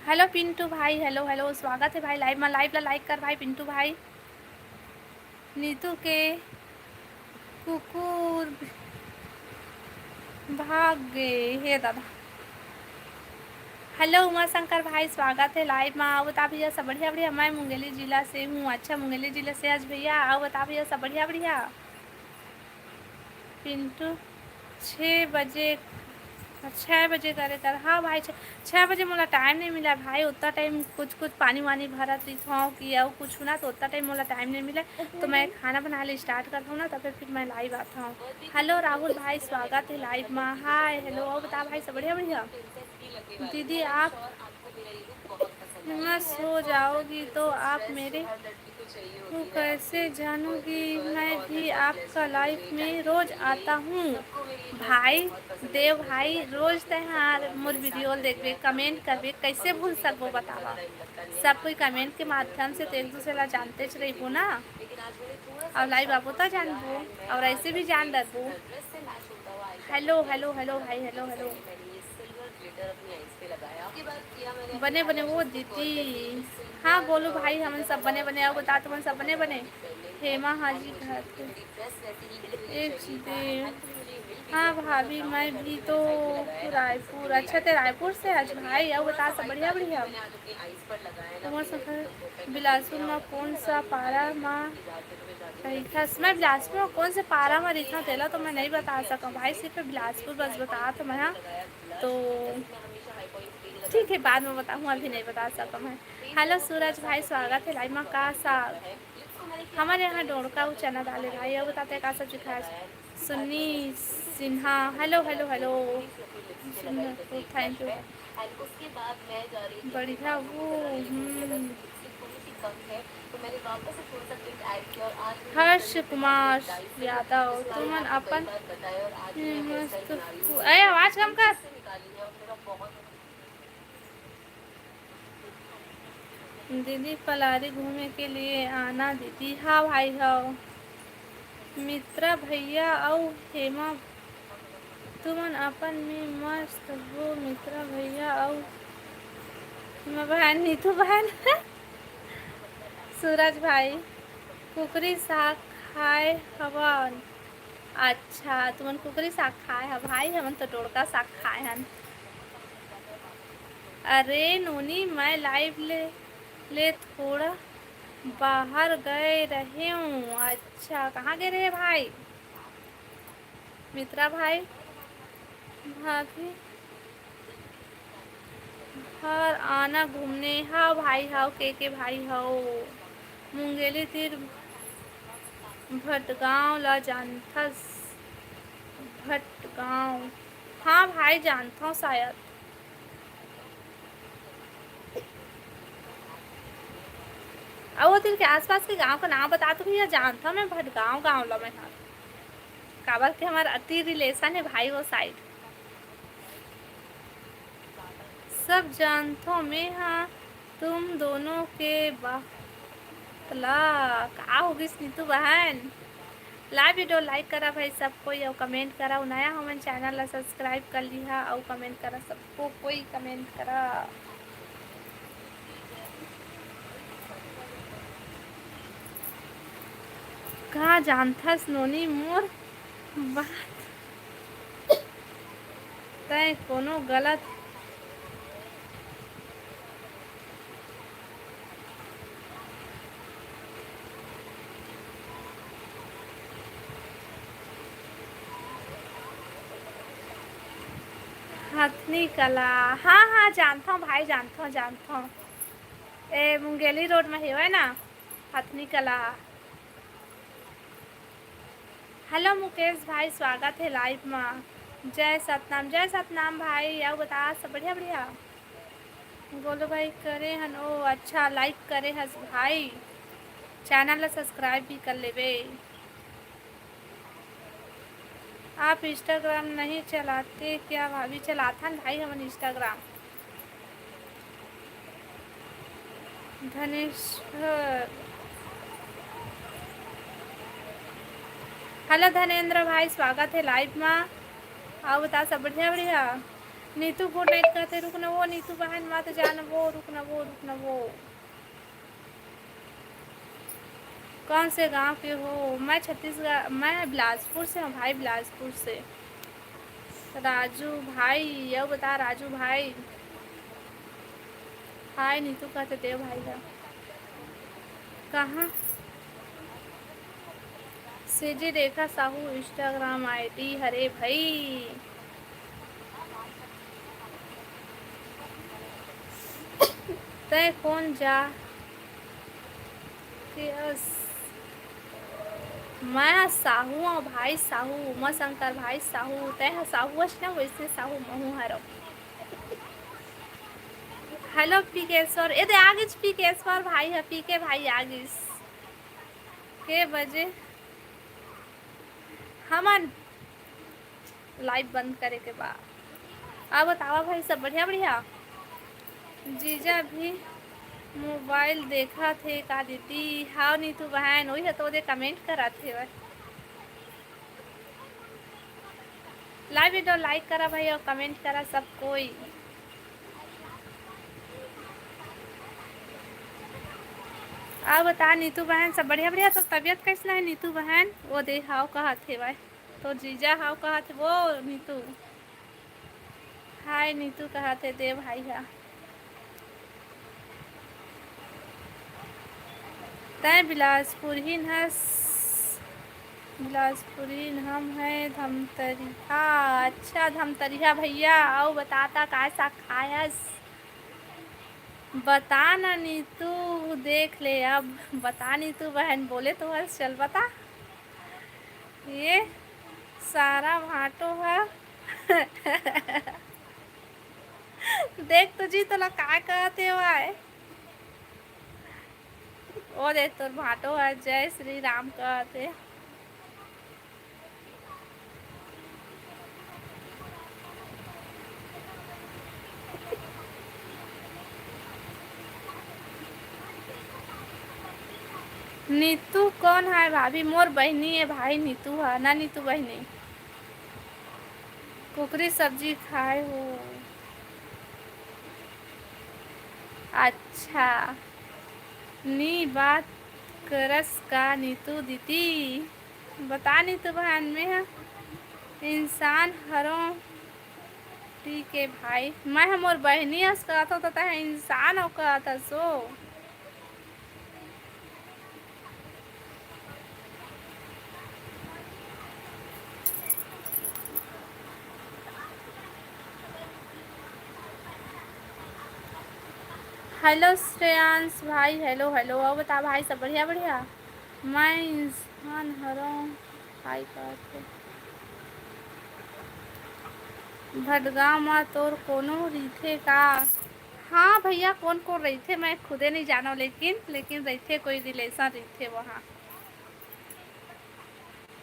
हेलो पिंटू भाई, हेलो, हेलो, स्वागत है भाई लाइव में। लाइव ला लाइक कर भाई पिंटू भाई। नीतू के कुकुर भाग गे हे दादा। हेलो उमा शंकर भाई, स्वागत है लाइव में। अउ बता भैया, सब बढ़िया? बढ़िया। मैं मुंगेली जिला से हूँ। अच्छा, मुंगेली जिला से आज भैया। अउ बता भैया, सब बढ़िया? बढ़िया। पिंटू, छः बजे, छः बजे करे कर। हाँ भाई, छः, छः बजे मोला टाइम नहीं मिला भाई। उतना टाइम कुछ कुछ पानी वानी भरत रहिथौं कि अउ कुछ ना, तो उतना टाइम मोला टाइम नहीं मिला। तो मैं खाना बनाए ले स्टार्ट करता हूँ ना, तब फिर मैं लाइव आता हूँ। हेलो राहुल भाई, स्वागत है लाइव में। हाय, हेलो, अउ बता भाई, सब बढ़िया? बढ़िया। दीदी, आप मैं सो जाओगी तो आप मेरे को कैसे जानूंगी? मैं भी आपका लाइव में रोज आता हूँ। भाई देव भाई, रोज तैहार मोर वीडियो देखबे, कमेंट करबे, कैसे भूल सकबो बतावा? सब कोई कमेंट के माध्यम से तो एक दूसरे ला जानते च रहिबो ना। अउ लाइव आबो त जानबो, अउ ऐसे भी जान डरबो। हेलो, हेलो, हेलो भाई, हेलो, हेलो। बने बने वो दीदी। हाँ गोलू भाई, हमन सब बने बने। अउ बता, तुमन सब बने बने? हेमा हाजी घर के एक दे। हाँ भाभी, मैं भी तो रायपुर। अच्छा, ते रायपुर से आज भाई। अउ बता, सब बढ़िया? बढ़िया। तुमन सब बिलासपुर में कौन सा पारा में रहिथस? मैं बिलासपुर में कौन से पारा में रहिथौं, तेला तो मैं नहीं बता सकौं भाई, सिर्फ बिलासपुर बस बतात हौं मैं, हाँ। तो ठीक है, बाद में बताहूँ, अभी नहीं बता सकौं मैं। हेलो सूरज भाई, स्वागत है लाइव में। का साग? हमर यहाँ डोड़का अउ चना दाल है भाई। अउ बता, ते का सब्जी खाए? Sunni Sinha, hello, hello, hello. Sunni, thank you. बढ़िया हूँ, हम्म। हर्ष कुमार यादव, तुमन अपन मस्त हु-, अरे आवाज कम कर। दीदी पलारी घूमे के लिए आना दीदी। हाँ भाई, हाँ। मित्रा भैया अउ हेमा, तुमन अपन में मस्त हो। मित्रा भैया अउ हेमा बहन, नीतू बहन। सूरज भाई, कुकरी साग खाए हवन। अच्छा, तुमन कुकरी साग खाए ह भाई, हमन तो डोड़का साग खाए हन। अरे नोनी, मैं लाइव ले, ले थोड़ा बाहर गए रहेंव। अच्छा, कहाँ गए रहे भाई? मित्रा भाई, भाभी, हर आना घूमने। हव भाई, हव, के के भाई हव। मुंगेली तीर भटगांव ला जानथस? भटगांव, हाँ भाई, जानथव शायद। अउ वो तीर के आसपास के गांव का नाम बता तो भैया, जानथव मैं भटगांव गांव ला मैं हा। काबर के हमार अति रिलेशन है भाई वो साइड। सब जानथव मैं हा तुम दोनों के बात ला। का हो गिस नीतू बहन? लाइव वीडियो लाइक करा भाई सब कोई, अउ कमेंट करा। अउ नया हमन चैनल ला सब्सक्राइब कर लिहा अउ कमेंट करा, सबको कोई कमेंट करा। का जानथस नोनी मोर बात? तैं कोनो गलत हथनी कला, हाँ, हाँ, जानथव भाई, जानथव, जानथव। ए, मुंगेली रोड में हेवय ना, हथनी कला। हेलो मुकेश भाई, स्वागत है लाइव मा। जय सतनाम, जय सतनाम भाई। अउ बता, सब बढ़िया, बढ़िया? गोलू भाई करे हन, ओ अच्छा, लाइक करे हस भाई, चैनल ला सब्सक्राइब भी कर लेबे। आप इंस्टाग्राम नहीं चलाते क्या भाभी? चलाथन भाई हमन इंस्टाग्राम। धनेश्वर, हेलो धनेंद्र भाई, स्वागत है लाइव मा। अउ बता, सब बढ़िया, बढ़िया? नीतू गुड नाइट कहते, रुक न वो नीतू बहन, मत जान वो, रुक न वो, रुक न वो। कौन से गांव के हो? मैं छत्तीसगढ़, मैं बिलासपुर से हूँ भाई, बिलासपुर से। राजू भाई, अउ बता राजू भाई। हाय नीतू कहते देव भाई ह। कहाँ? सीजी रेखा साहू इंस्टाग्राम आईडी हरे भाई। तैं कोन जा के अस? मैं साहू हूँ भाई, साहू, उमा शंकर भाई साहू। तैं ह साहू अस ना, वैसे साहू महू हरव। हेलो पीकेश्वर, ए दे आ गिस पीकेश्वर भाई ह, पीके भाई आ गिस। के बजे हमन लाइव बंद करे के बा। अउ बतावा भाई, सब बढ़िया, बढ़िया? जीजा भी मोबाइल देखत हे का दीदी? हाव नीतू बहन, ओही ह तो दे कमेंट करत हेवय। लाइव वीडियो लाइक करा भाई अउ कमेंट करा सब कोई। अउ बता नीतू बहन, सब बढ़िया, बढ़िया? तो तबीयत कैसन है नीतू बहन? वो दे हाव कहत हेवय, तो जीजा हाव कहत हे वो नीतू। हाय नीतू कहत हे देव भाई हा। तैं बिलासपुरहिन हस? बिलासपुरहिन हम है धमतरिहा। अच्छा धमतरिहा भैया, अउ बता ता काय साग खाय हस? बता ना नीतू, देख ले अब। बता नीतू बहन, बोले तो हस, चल बता। ये सारा भांटो ह। देख तो जी, तोला का कहत हे वाय? ओ देख, तोर भांटो ह जय श्री राम कहत हे। नीतू कौन है भाभी? मोर बहिनी है भाई, नीतू है ना, नीतू बहिनी। कुकरी सब्जी खाए हो? अच्छा, नी बात करस का नीतू दीदी? बता नीतू बहन, मैं ह इंसान हरों। ठीक है भाई, मैं ह मोर बहिनी अस कहत हो, त तैं इंसान हो कहत हस ओ। हेलो श्रेयांश भाई, हेलो, हेलो। अउ बता भाई, सब बढ़िया, बढ़िया? मैं इंसान हरों, भाई कहत हे। भटगांव म तोर कोनो रहिथे का? हाँ भैया, कोन कोन रहिथे, मैं खुदे नहीं जानव, लेकिन, लेकिन रहिथे, कोई रिलेशन रहिथे वहाँ।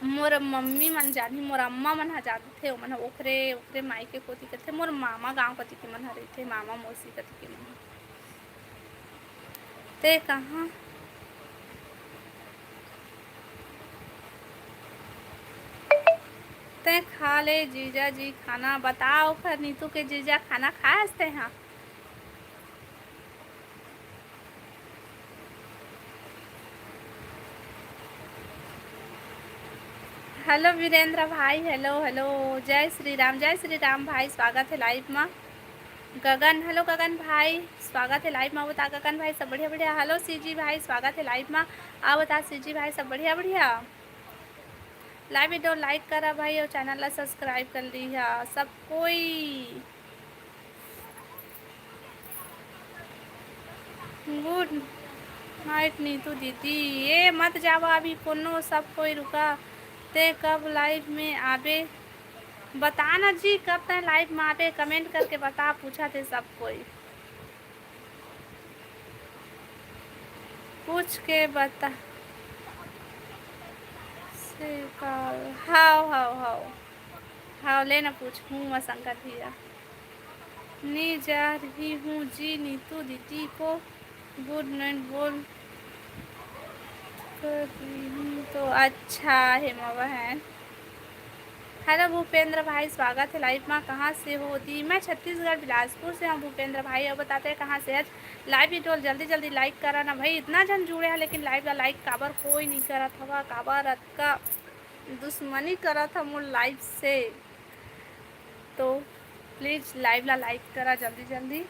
मोर मम्मी मन जानही, मोर अम्मा मन ह जानथे, ओमन ह ओखरे, ओखरे मायके कोती कथे, मोर मामा गांव कती के मन ह रहिथे, मामा मौसी कती के मन ह। ते कहाँ? ते खा ले जीजा जी खाना। बताओ, ओखर नीतू के जीजा खाना खाए हस ते हा? हेलो वीरेंद्र भाई, हेलो, हेलो, जय श्री राम, जय श्री राम भाई, स्वागत है लाइव मा। गगन, हेलो गगन भाई, स्वागत है लाइव मा। बता गगन भाई, सब बढ़िया, बढ़िया। हेलो सीजी भाई, स्वागत है लाइव मा। आ बता सीजी भाई, सब बढ़िया, बढ़िया। लाइव वीडियो लाइक करा भाई, और चैनल ला सब्सक्राइब कर ली है सब कोई। गुड नाइट नीतू दीदी। ए मत जावा अभी कोनो, सब कोई रुका। ते कब लाइव में आबे? बता ना जी, कब तैं लाइव में आबे, कमेंट करके बता, पूछा थे सब कोई। पूछ के बता। से का? हाव, हाव, हाव। हाव, ले ना पूछहूँ मैं शंकर भैया। नी जा रही हूँ जी नीतू दीदी को गुड नाइट बोल कर रही हूँ तो। अच्छा हेमा बहन। हेलो भूपेंद्र भाई, स्वागत है लाइव मा। कहाँ से हो दी? मैं छत्तीसगढ़ बिलासपुर से हूँ भूपेंद्र भाई। अउ बता ते कहाँ से हस? लाइव वीडियो जल्दी जल्दी लाइक करा ना भाई, इतना झन जुड़े हे लेकिन लाइव ला लाइक काबर कोई नहीं करत हवा, काबर अतका दुश्मनी करत ह मोर लाइव से। तो प्लीज लाइव ला लाइक करा जल्दी जल्दी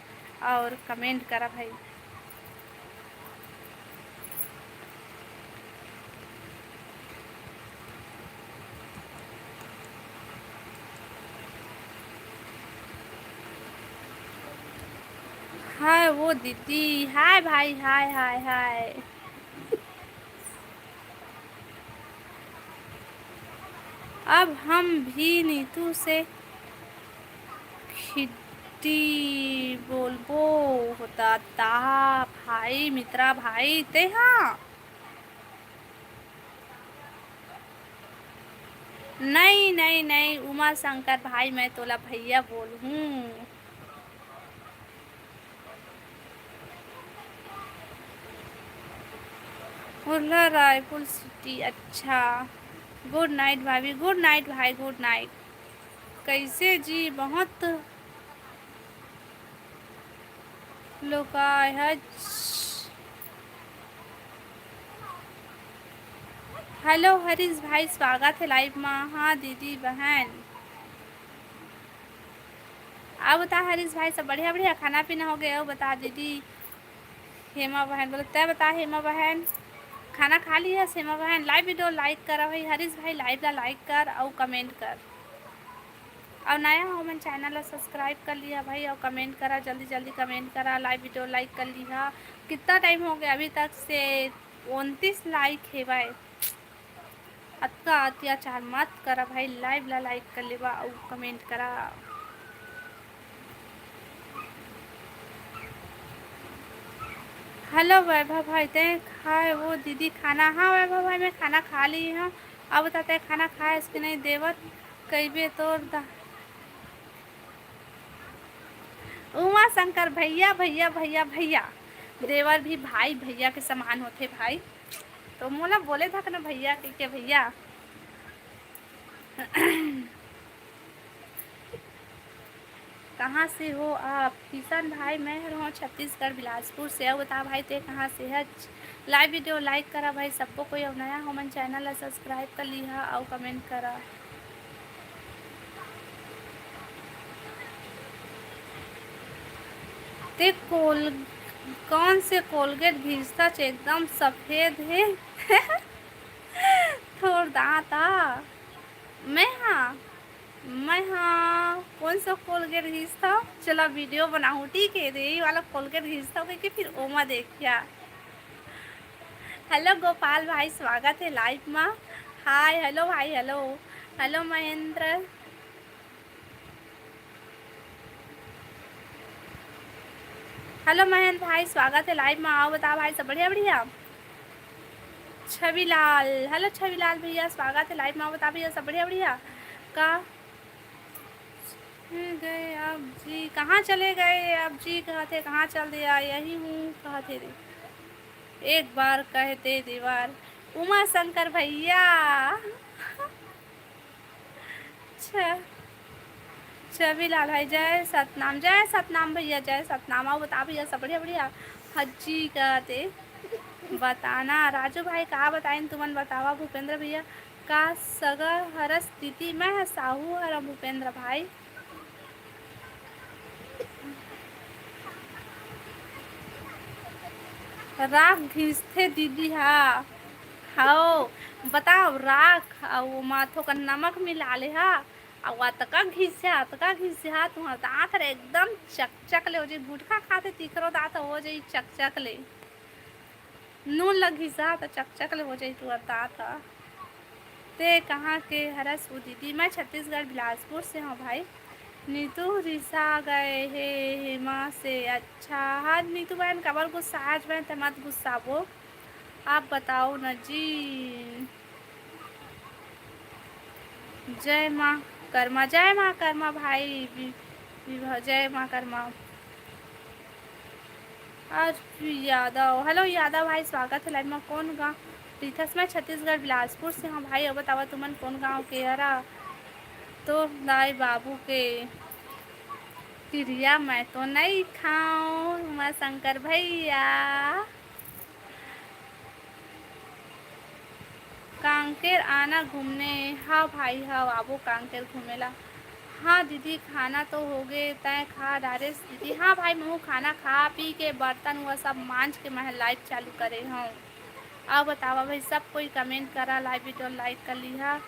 और कमेंट करा भाई। हाय वो दीदी, हाय भाई, हाय, हाय, हाय। अब हम भी नीतू से खिड्डी बोलबो होता ता भाई, मित्रा भाई, ते हाँ। नहीं, नहीं, नहीं, उमा शंकर भाई, मैं तोला भैया बोलहूँ। उर्ला रायपुर सिटी, अच्छा। गुड नाइट भाभी, गुड नाइट भाई, गुड नाइट। कैसे जी, बहुत लोकाय हच। हेलो हरीश भाई, स्वागत है लाइव मा। हाँ दीदी बहन, अउ बता हरीश भाई, सब बढ़िया, बढ़िया? खाना पीना हो गया? अउ बता दीदी। हेमा बहन बोले, तै बता हेमा बहन, खाना खा लिहस हेमा बहन? लाइव वीडियो लाइक करा भाई, हरीश भाई लाइव ला लाइक कर अउ कमेंट कर। अउ नया हो मन चैनल ला सब्सक्राइब कर लिहा भाई, अउ कमेंट करा, जल्दी जल्दी कमेंट करा, लाइव वीडियो लाइक कर लिहा। कितना टाइम हो गया अभी तक से? उनतीस लाइक हेवय। अतका अत्याचार मत करा भाई, लाइव ला लाइक कर लेवा अउ कमेंट करा। हेलो वैभव भाई, तैं खाए वो दीदी खाना? हाँ वैभव भाई, मैं खाना खा ली हूँ। अब बता, तैं खाना खाए हस कि नहीं? देवत कइबे तोर दा-, उमा शंकर भैया, भैया, भैया, भैया। देवर भी भाई भैया के समान होथे भाई। तो मोला बोले धक ना भैया कहिके, भैया। कहाँ से हो आप? किशन भाई, मैं हर हूँ छत्तीसगढ़ बिलासपुर से। अउ बता भाई, ते कहाँ से है? Live video like करा भाई, सबको कोई अउ नया हो मन channel ला subscribe कर लिहा अउ comment करा। ते कोल-, कौन से Colgate घिसथच, एकदम सफेद हे। थोर दांत आ। मैं हा, मैं हा, कौन सा Colgate घिसथा? चला video बनाहूँ, ठीक है, दे ये वाला Colgate घिसथा, कहिके फिर ओमा देखिया। Hello गोपाल भाई, स्वागत है live मा। Hi, hello भाई, hello, hello Mahendra. Hello Mahendra भाई, स्वागत है live मा। अउ बता भाई, सब बढ़िया, बढ़िया? छविलाल, hello छविलाल भैया, स्वागत है live मा। अउ बता भैया, सब बढ़िया, बढ़िया? का गए आप जी, कहाँ चले गए आप जी? कहत हे, कहाँ चल दिया? यही हूँ, कहत हे रे। एक बार कहते दीवार, उमा शंकर भैया। अच्छा, छविलाल भाई, जय सतनाम, जय सतनाम भैया, जय सतनाम। अउ बता भैया, सब बढ़िया, बढ़िया? हज्जी कहते बताना। राजू भाई, का बताइन तुमन, बतावा। भूपेंद्र भैया, का सगा हरस दीदी? मैं ह साहू हरं भूपेंद्र भाई। राख घिसथे दीदी हा। हव, बताव, राख अउ ओमा थोकन नमक मिला ले हा, अउ अतका घिसे हा, अतका घिसे हा, तुंहर दांत हर एकदम चकचक ले हो जाई। गुटखा खाथे तिखरो दांत हो जाई चकचक ले। नून ल घिसा त चकचक ले हो जाई तुंहर दांत ह। ते कहाँ के हरस ओ दीदी? मैं छत्तीसगढ़ बिलासपुर से हूँ भाई। नीतू रिसा गए हे हेमा से। अच्छा, हाँ नीतू बहन, काबर गुस्सा? आज बहन ते मत गुस्साबो, आप बताओ न जी। जय माँ कर्मा, जय माँ कर्मा भाई, वि-, विभा, जय माँ कर्मा। और यादव, hello यादव भाई, स्वागत है live में। कौन गाँव? रिथस, मैं छत्तीसगढ़ बिलासपुर से हूँ भाई। अब बतावा तुमन कौन गाँव के हरा? तो दाई बाबू के किरिया मैं तो नहीं खाऊं, उमा शंकर भैया। कांकेर आना घूमने। हाँ भाई, हाँ, आबो कांकेर घूमे ला। हाँ दीदी, खाना तो होगे, तैं खा डारेस दीदी? हाँ भाई, महू खाना खा पी के बर्तन हुआ सब मांज के मैं live चालू करे हूँ। अब बतावा भाई, सब कोई comment करा, live video like कर लिहा।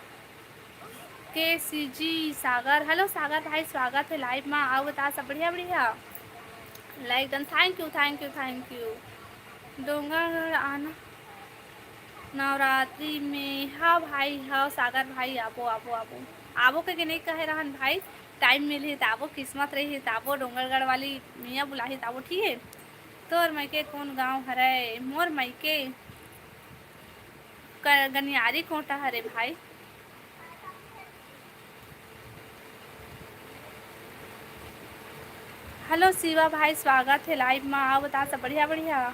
के सी जी सागर, hello सागर भाई, स्वागत है live मा। अउ बता, सब बढ़िया, बढ़िया? Like done, thank you, thank you, thank you। Dongargarh आना नवरात्रि में। हाँ भाई, हाँ सागर भाई, आबो, आबो, आबो। आबो के, के नहीं कहे रहन भाई, time मिलही त आबो, किस्मत रही त आबो, डोंगरगढ़ वाली मैया बुलाही त आबो, ठीक है? तोर मइके कौन गाँव हरे? मोर मइके क-, गनियारी कोटा हरे भाई। Hello शिवा भाई, स्वागत है live मा। अउ बता, सब बढ़िया, बढ़िया?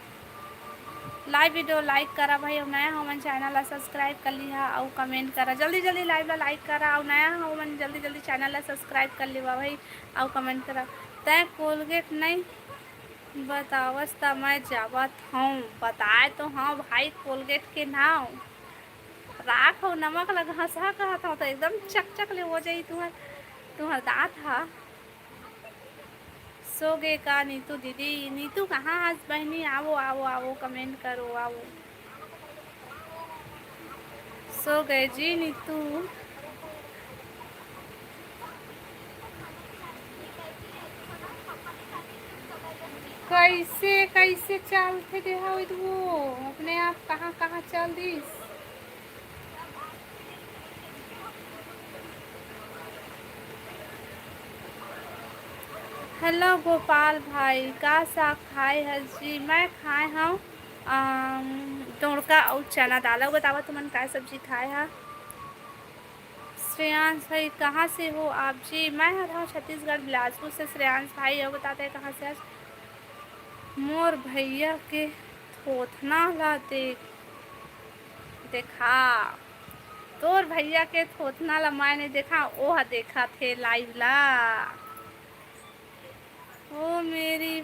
Live video like करा भाई, अउ नया हो मन channel ला subscribe कर लिहा अउ comment करा। जल्दी जल्दी live ला like करा, अउ नया हो मन जल्दी जल्दी channel ला subscribe कर लेवा भाई, अउ comment करा। तैं Colgate नहीं बतावस त मैं जावत हूँ। बताए तो हूँ भाई, Colgate के नाव राख अउ नमक ला घसा कहत हूँ, तो एकदम चकचक ले हो जाई तुहर, तुहर दांत हा। सो गे का नीतू दीदी? नीतू कहाँ हस बहनी? आवो, आवो, आवो, comment करो, आवो। सो गए जी नीतू। कैसे, कैसे चलथे देहा वो? अपने आप कहाँ, कहाँ चल दिस? Hello गोपाल भाई, का साग खाए हस जी? मैं खाए हूँ, अम, डोड़का अउ चना दाल। अउ बतावा तुमन का सब्जी खाए हा? श्रेयांश भाई, कहाँ से हो आप जी? मैं हर हूँ छत्तीसगढ़ बिलासपुर से। श्रेयांश भाई, अउ बताते हैं कहाँ से आज? मोर भैया के थोथना ला देख, देखा, तोर भैया के थोथना ला मैं नहीं देखा, ओह देखा थे लाइव ला। ओ मेरी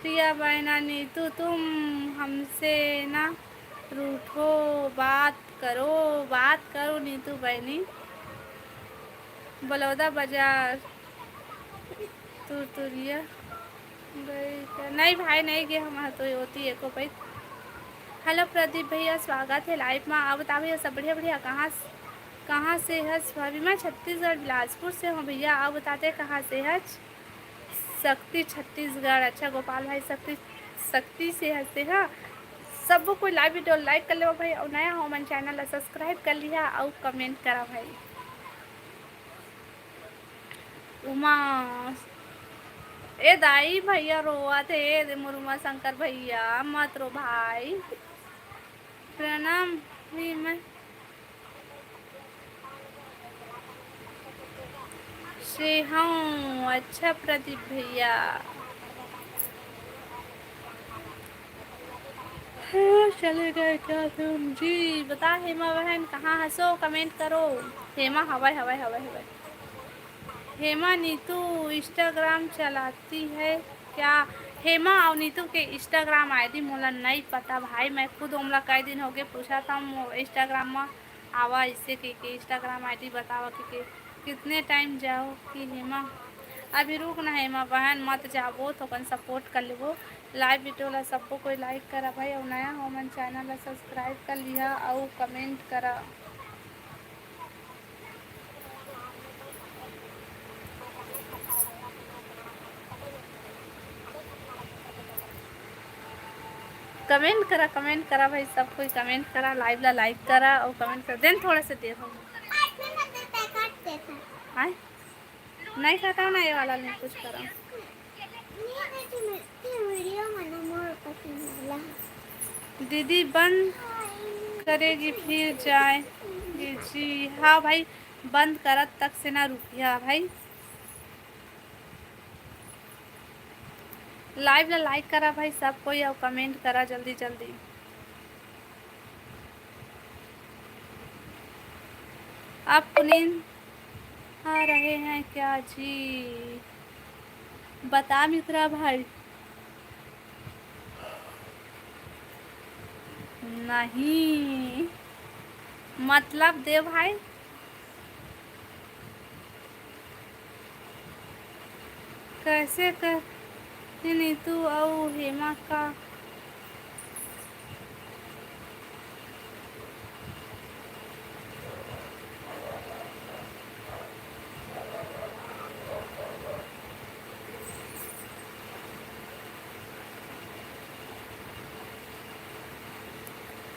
प्रिया बहना नीतू, तुम हमसे ना रूठो, बात करो, बात करो नीतू बहनी। बलौदा बाजार, तुरतुरिया गई का? नहीं भाई, नहीं गए हम तो होती एको पइत। हेलो प्रदीप भैया, स्वागत है लाइव में। आप बता भैया, सब बढ़िया बढ़िया? कहाँ स-, कहाँ से हस भाभी? मैं छत्तीसगढ़ बिलासपुर से हूँ भैया। आप बताते कहाँ से हस? शक्ति छत्तीसगढ़। अच्छा गोपाल भाई, शक्ति, शक्ति से हंसते हाँ। सब कोई लाइव वीडियो लाइक कर लेवा भाई, और नया हो मन चैनल ला सब्सक्राइब कर लिहा और कमेंट करा भाई। उमा, ए दाई भैया रोवत हे, ए दे मोर उमा शंकर भैया, मत रो भाई। प्रणाम भी मैं से हूँ। अच्छा प्रदीप भैया। हाँ, चले गए क्या तुम? जी, बता हेमा बहन, कहाँ हसो? कमेंट करो। हेमा, हवाई, हवाई, हवाई, हवाई। हेमा, नीतू Instagram चलाती है क्या? हेमा और नीतू के Instagram आईडी मोला नहीं पता भाई, मैं खुद ओमला कई दिन होगे पूछा था, मो-, Instagram में आवा इसे के, के Instagram आईडी बतावा के, के कितने टाइम जाओ कि हेमा। अभी रुक ना हेमा बहन, मत जाबो, थोकन सपोर्ट कर लेबो। लाइव वीडियो ला सबको कोई लाइक करा भाई, और नया हो मन चैनल ला सब्सक्राइब कर लिहा और कमेंट करा। कमेंट करा, कमेंट करा भाई, सब कोई कमेंट करा, लाइव ला लाइक करा और कमेंट कर देन, थोड़ा सा देर हो। आय? नहीं काटा ना, ये वाला नहीं कुछ करा। दीदी बंद करेगी फिर जाएगी जी। हाँ भाई, बंद करत तक से ना रुकिया भाई। लाइव ला लाइक करा भाई सब कोई, और कमेंट करा जल्दी जल्दी। आप पुनीन आ रहे हैं क्या जी? बता मित्रा भाई। नहीं, मतलब दे भाई। कैसे कर नीतू अउ हेमा का?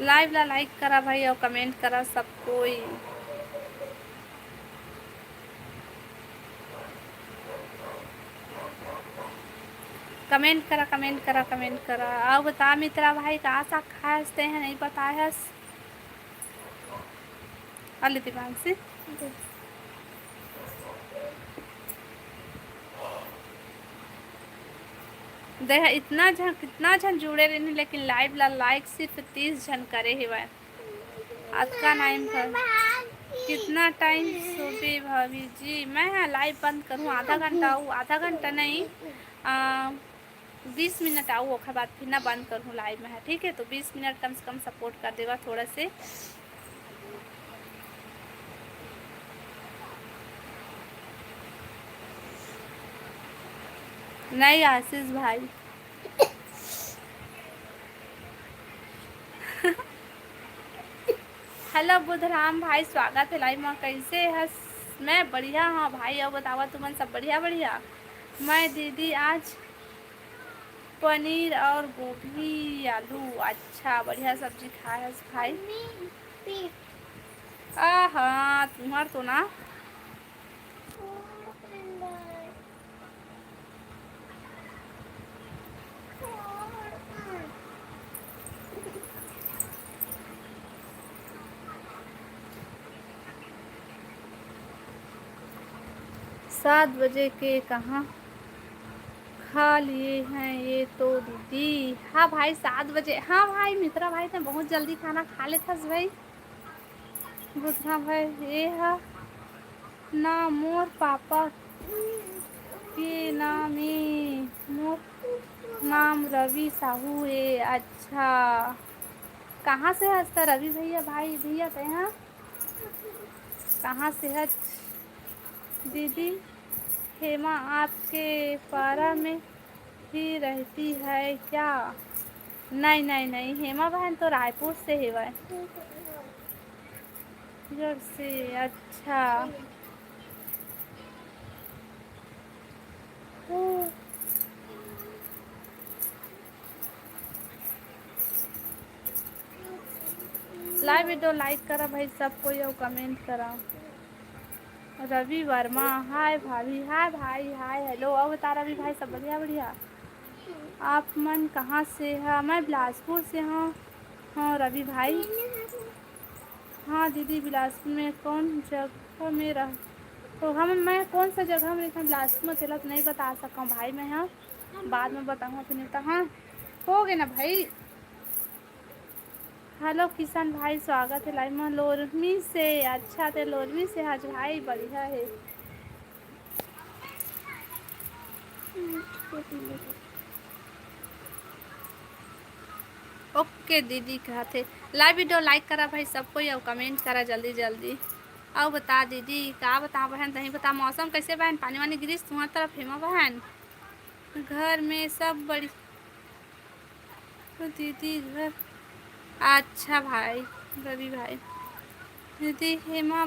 लाइव ला लाइक करा भाई, और कमेंट करा सब कोई। कमेंट करा, कमेंट करा, कमेंट करा। अउ बता मित्रा भाई, का साग खाए हस तें ह, नहीं बताए हस? अले दिमाग से। देख, इतना झन, कितना झन जुड़े रहिन, लेकिन लाइव ला लाइक सिर्फ तीस झन करे हेवय। अतका टाइम पर कितना टाइम सोबे भाभी जी? मैं ह लाइव बंद करूँ आधा घंटा, अउ आधा घंटा नहीं, आ, बीस मिनट आऊ, ओखर बाद फिर ना बंद करहूँ लाइव में, है ठीक है? तो बीस मिनट कम से कम सपोर्ट कर देवा थोड़ा से। नहीं आशीष भाई। हेलो बुधराम भाई, स्वागत है लाइव में। कैसे हस? मैं बढ़िया हाँ भाई, अउ बतावा तुमन सब बढ़िया? बढ़िया। मैं दीदी आज पनीर और गोभी आलू। अच्छा, बढ़िया सब्जी खाए हस भाई। आहा, तुम्हार तो ना। सात बजे के कहाँ खा लिए हैं ये तो दीदी। हाँ भाई, सात बजे। हाँ भाई, मित्रा भाई, तैं बहुत जल्दी खाना खा लेथस भाई। बुधरा भाई, ये हा ना मोर पापा के नाम ए, मोर नाम रवि साहू ए। अच्छा, कहाँ से हस त रवि भैया, भाई भैया तैं हा? कहाँ से हस दीदी? हेमा आपके पारा में ही रहती है क्या? नहीं, नहीं, नहीं, हेमा बहन तो रायपुर से हेवय। जोर से, अच्छा। Live video like करा भाई सब कोई, अउ comment करा। रवि वर्मा, हाय भाभी, हाय भाई, हाय, hello। अउ बता रवि भाई, सब बढ़िया, बढ़िया? आप मन कहाँ से ह? मैं बिलासपुर से हूँ। हाँ रवि भाई। हाँ दीदी, बिलासपुर में कौन जगह में रह, तो हम, मैं कौन सा जगह में रहिथन बिलासपुर में, तेला तो नहीं बता सकूँ भाई मैं। हाँ, बाद में बताऊँ अपने तो। हाँ, हो गए ना भाई। Hello किशन भाई, स्वागत है live में। लोरमी से, अच्छा तैं लोरमी से हस भाई, बढ़िया है। OK दीदी, कहत हे live video like करा भाई सब कोई, अउ comment करा जल्दी जल्दी। अउ बता दीदी, का बता बहन, तहीं बता, मौसम कैसे बहन, पानी वानी गिरिस तुम्हार तरफ हेमा बहन? घर में सब बढ़िया। तो दीदी घर, अच्छा भाई, रवि भाई, दीदी हेमा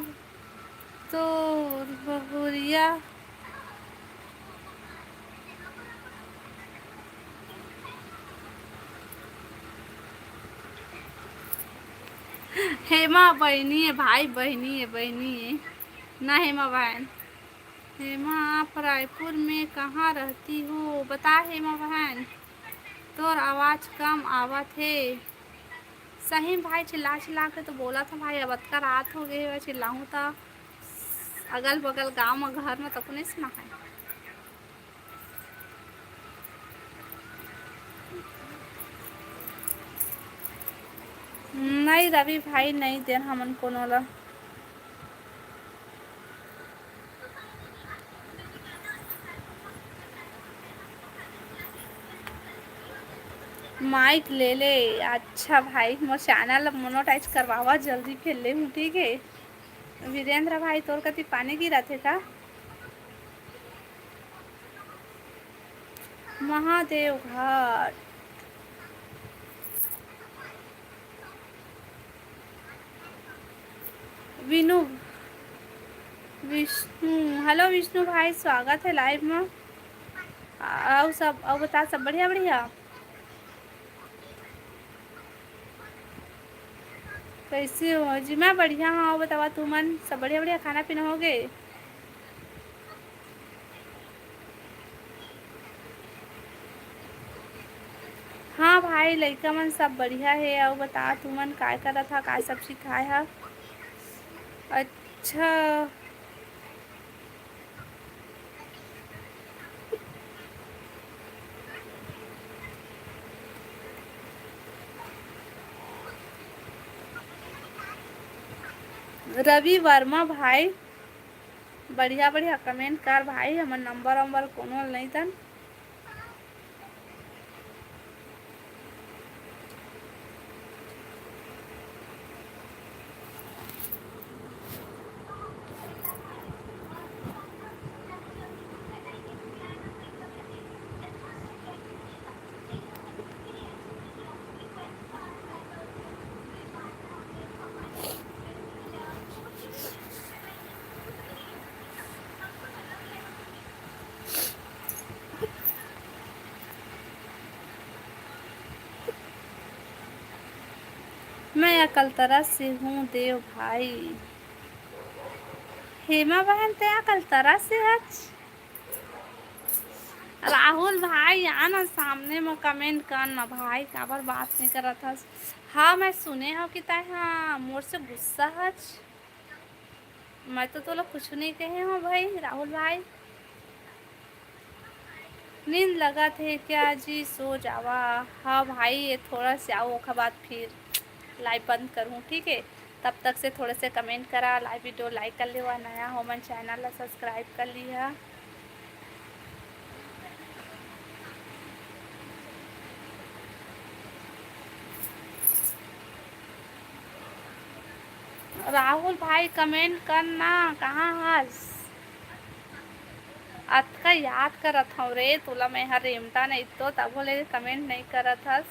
तो बहुरिया, हेमा बहिनी है भाई, बहिनी है, बहिनी है ना हेमा बहन। हेमा, आप रायपुर में कहाँ रहती हो? बता हेमा बहन, तोर आवाज कम आवत हे। सही में भाई, चिल्ला चिल्ला के तो बोलत हँव भाई, अब अतका रात हो गे हे, चिल्लाहूँ त अगल बगल गाँव म, घर म तको नइ सुनाय। नहीं रवि भाई, नहीं देन हमन कोनो ला। Mic ले ले। अच्छा भाई, मोर channel ला monetize करवावा जल्दी, फेर ले हूँ, ठीक है। वीरेंद्र भाई, तोर कति पानी गिरत हे का? महादेव घाट। विनु, विष्णु, hello विष्णु भाई, स्वागत है live में। अउ सब, अउ बता, सब बढ़िया, बढ़िया? कैसे हो जी? मैं बढ़िया हूँ, बतावा तुमन, सब बढ़िया, बढ़िया? खाना पीना हो गए? हाँ भाई, लइका मन सब बढ़िया हे। अउ बता, तुमन काय करत हा, काय सब्जी खाय हा? अच्छा, रवि वर्मा भाई, बढ़िया बढ़िया comment कर भाई, हमर number वंबर कोनो ल नइ दन। मैं अकलतरा से हूँ देव भाई। हेमा बहन, ते अकलतरा से हच? राहुल भाई, आ ना सामने म comment कर ना भाई, काबर बात नहीं करत हस? हाँ, मैं सुने हव कि तै हा मोर से गुस्सा हच। मैं तो तोला कुछ नहीं कहे हूँ भाई, राहुल भाई। नींद लगत हे क्या जी, सो जावा। हाँ भाई, ये थोड़ा से आओ, ओखर बाद फिर लाइव बंद करूँ, ठीक है? तब तक से थोड़े से कमेंट करा, लाइव वीडियो लाइक कर लेवा, नया हो मन चैनल ला सब्सक्राइब कर लिहा। राहुल भाई, कमेंट कर ना, कहाँ हस? अतका याद करत हव रे तोला मैं हर, रेमटा नहीं तो तभो ले कमेंट नहीं करत हस।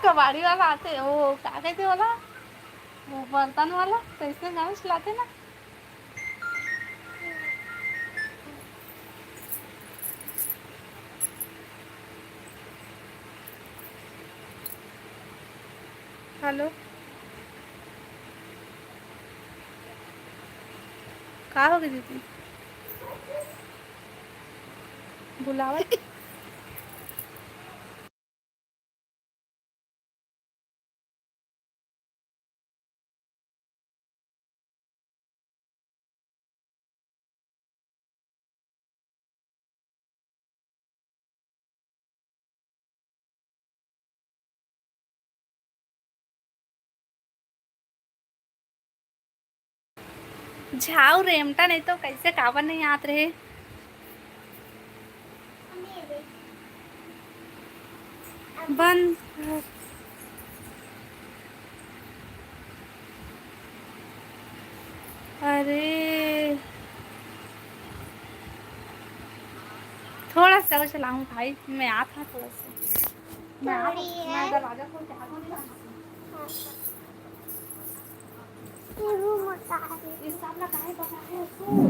कबाड़ी वाला आथे, वो का कहिथे ओला, वो बर्तन वाला, तो इसने गाना चलाथे ना। हेलो, का होगे दीदी? बुलावत। झाऊ रेमटा नहीं तो कैसे, काबर नहीं आत रहे? बंद। अरे, थोड़ा सा चलाऊं भाई, मैं आता थोड़ा सा। मैं आता, मैं दरवाजा खोल के हाथ नहीं डालती। ये वो मोटा है। ये सब ना काहे बना है उसको?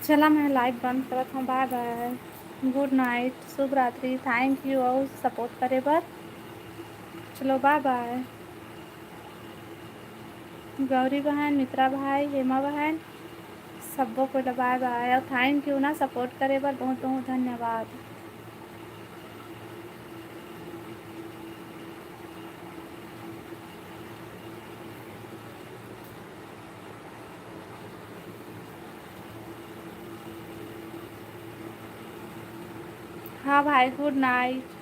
चला, मैं live बंद करत हूँ। Bye bye, good night, शुभ रात्रि। Thank you अउ support करे बर। चलो, bye bye। गौरी बहन, मित्रा भाई, हेमा बहन, सब्बो कोई ला bye bye अउ thank you ना support करे बर, बहुत बहुत धन्यवाद। हाँ भाई, good night।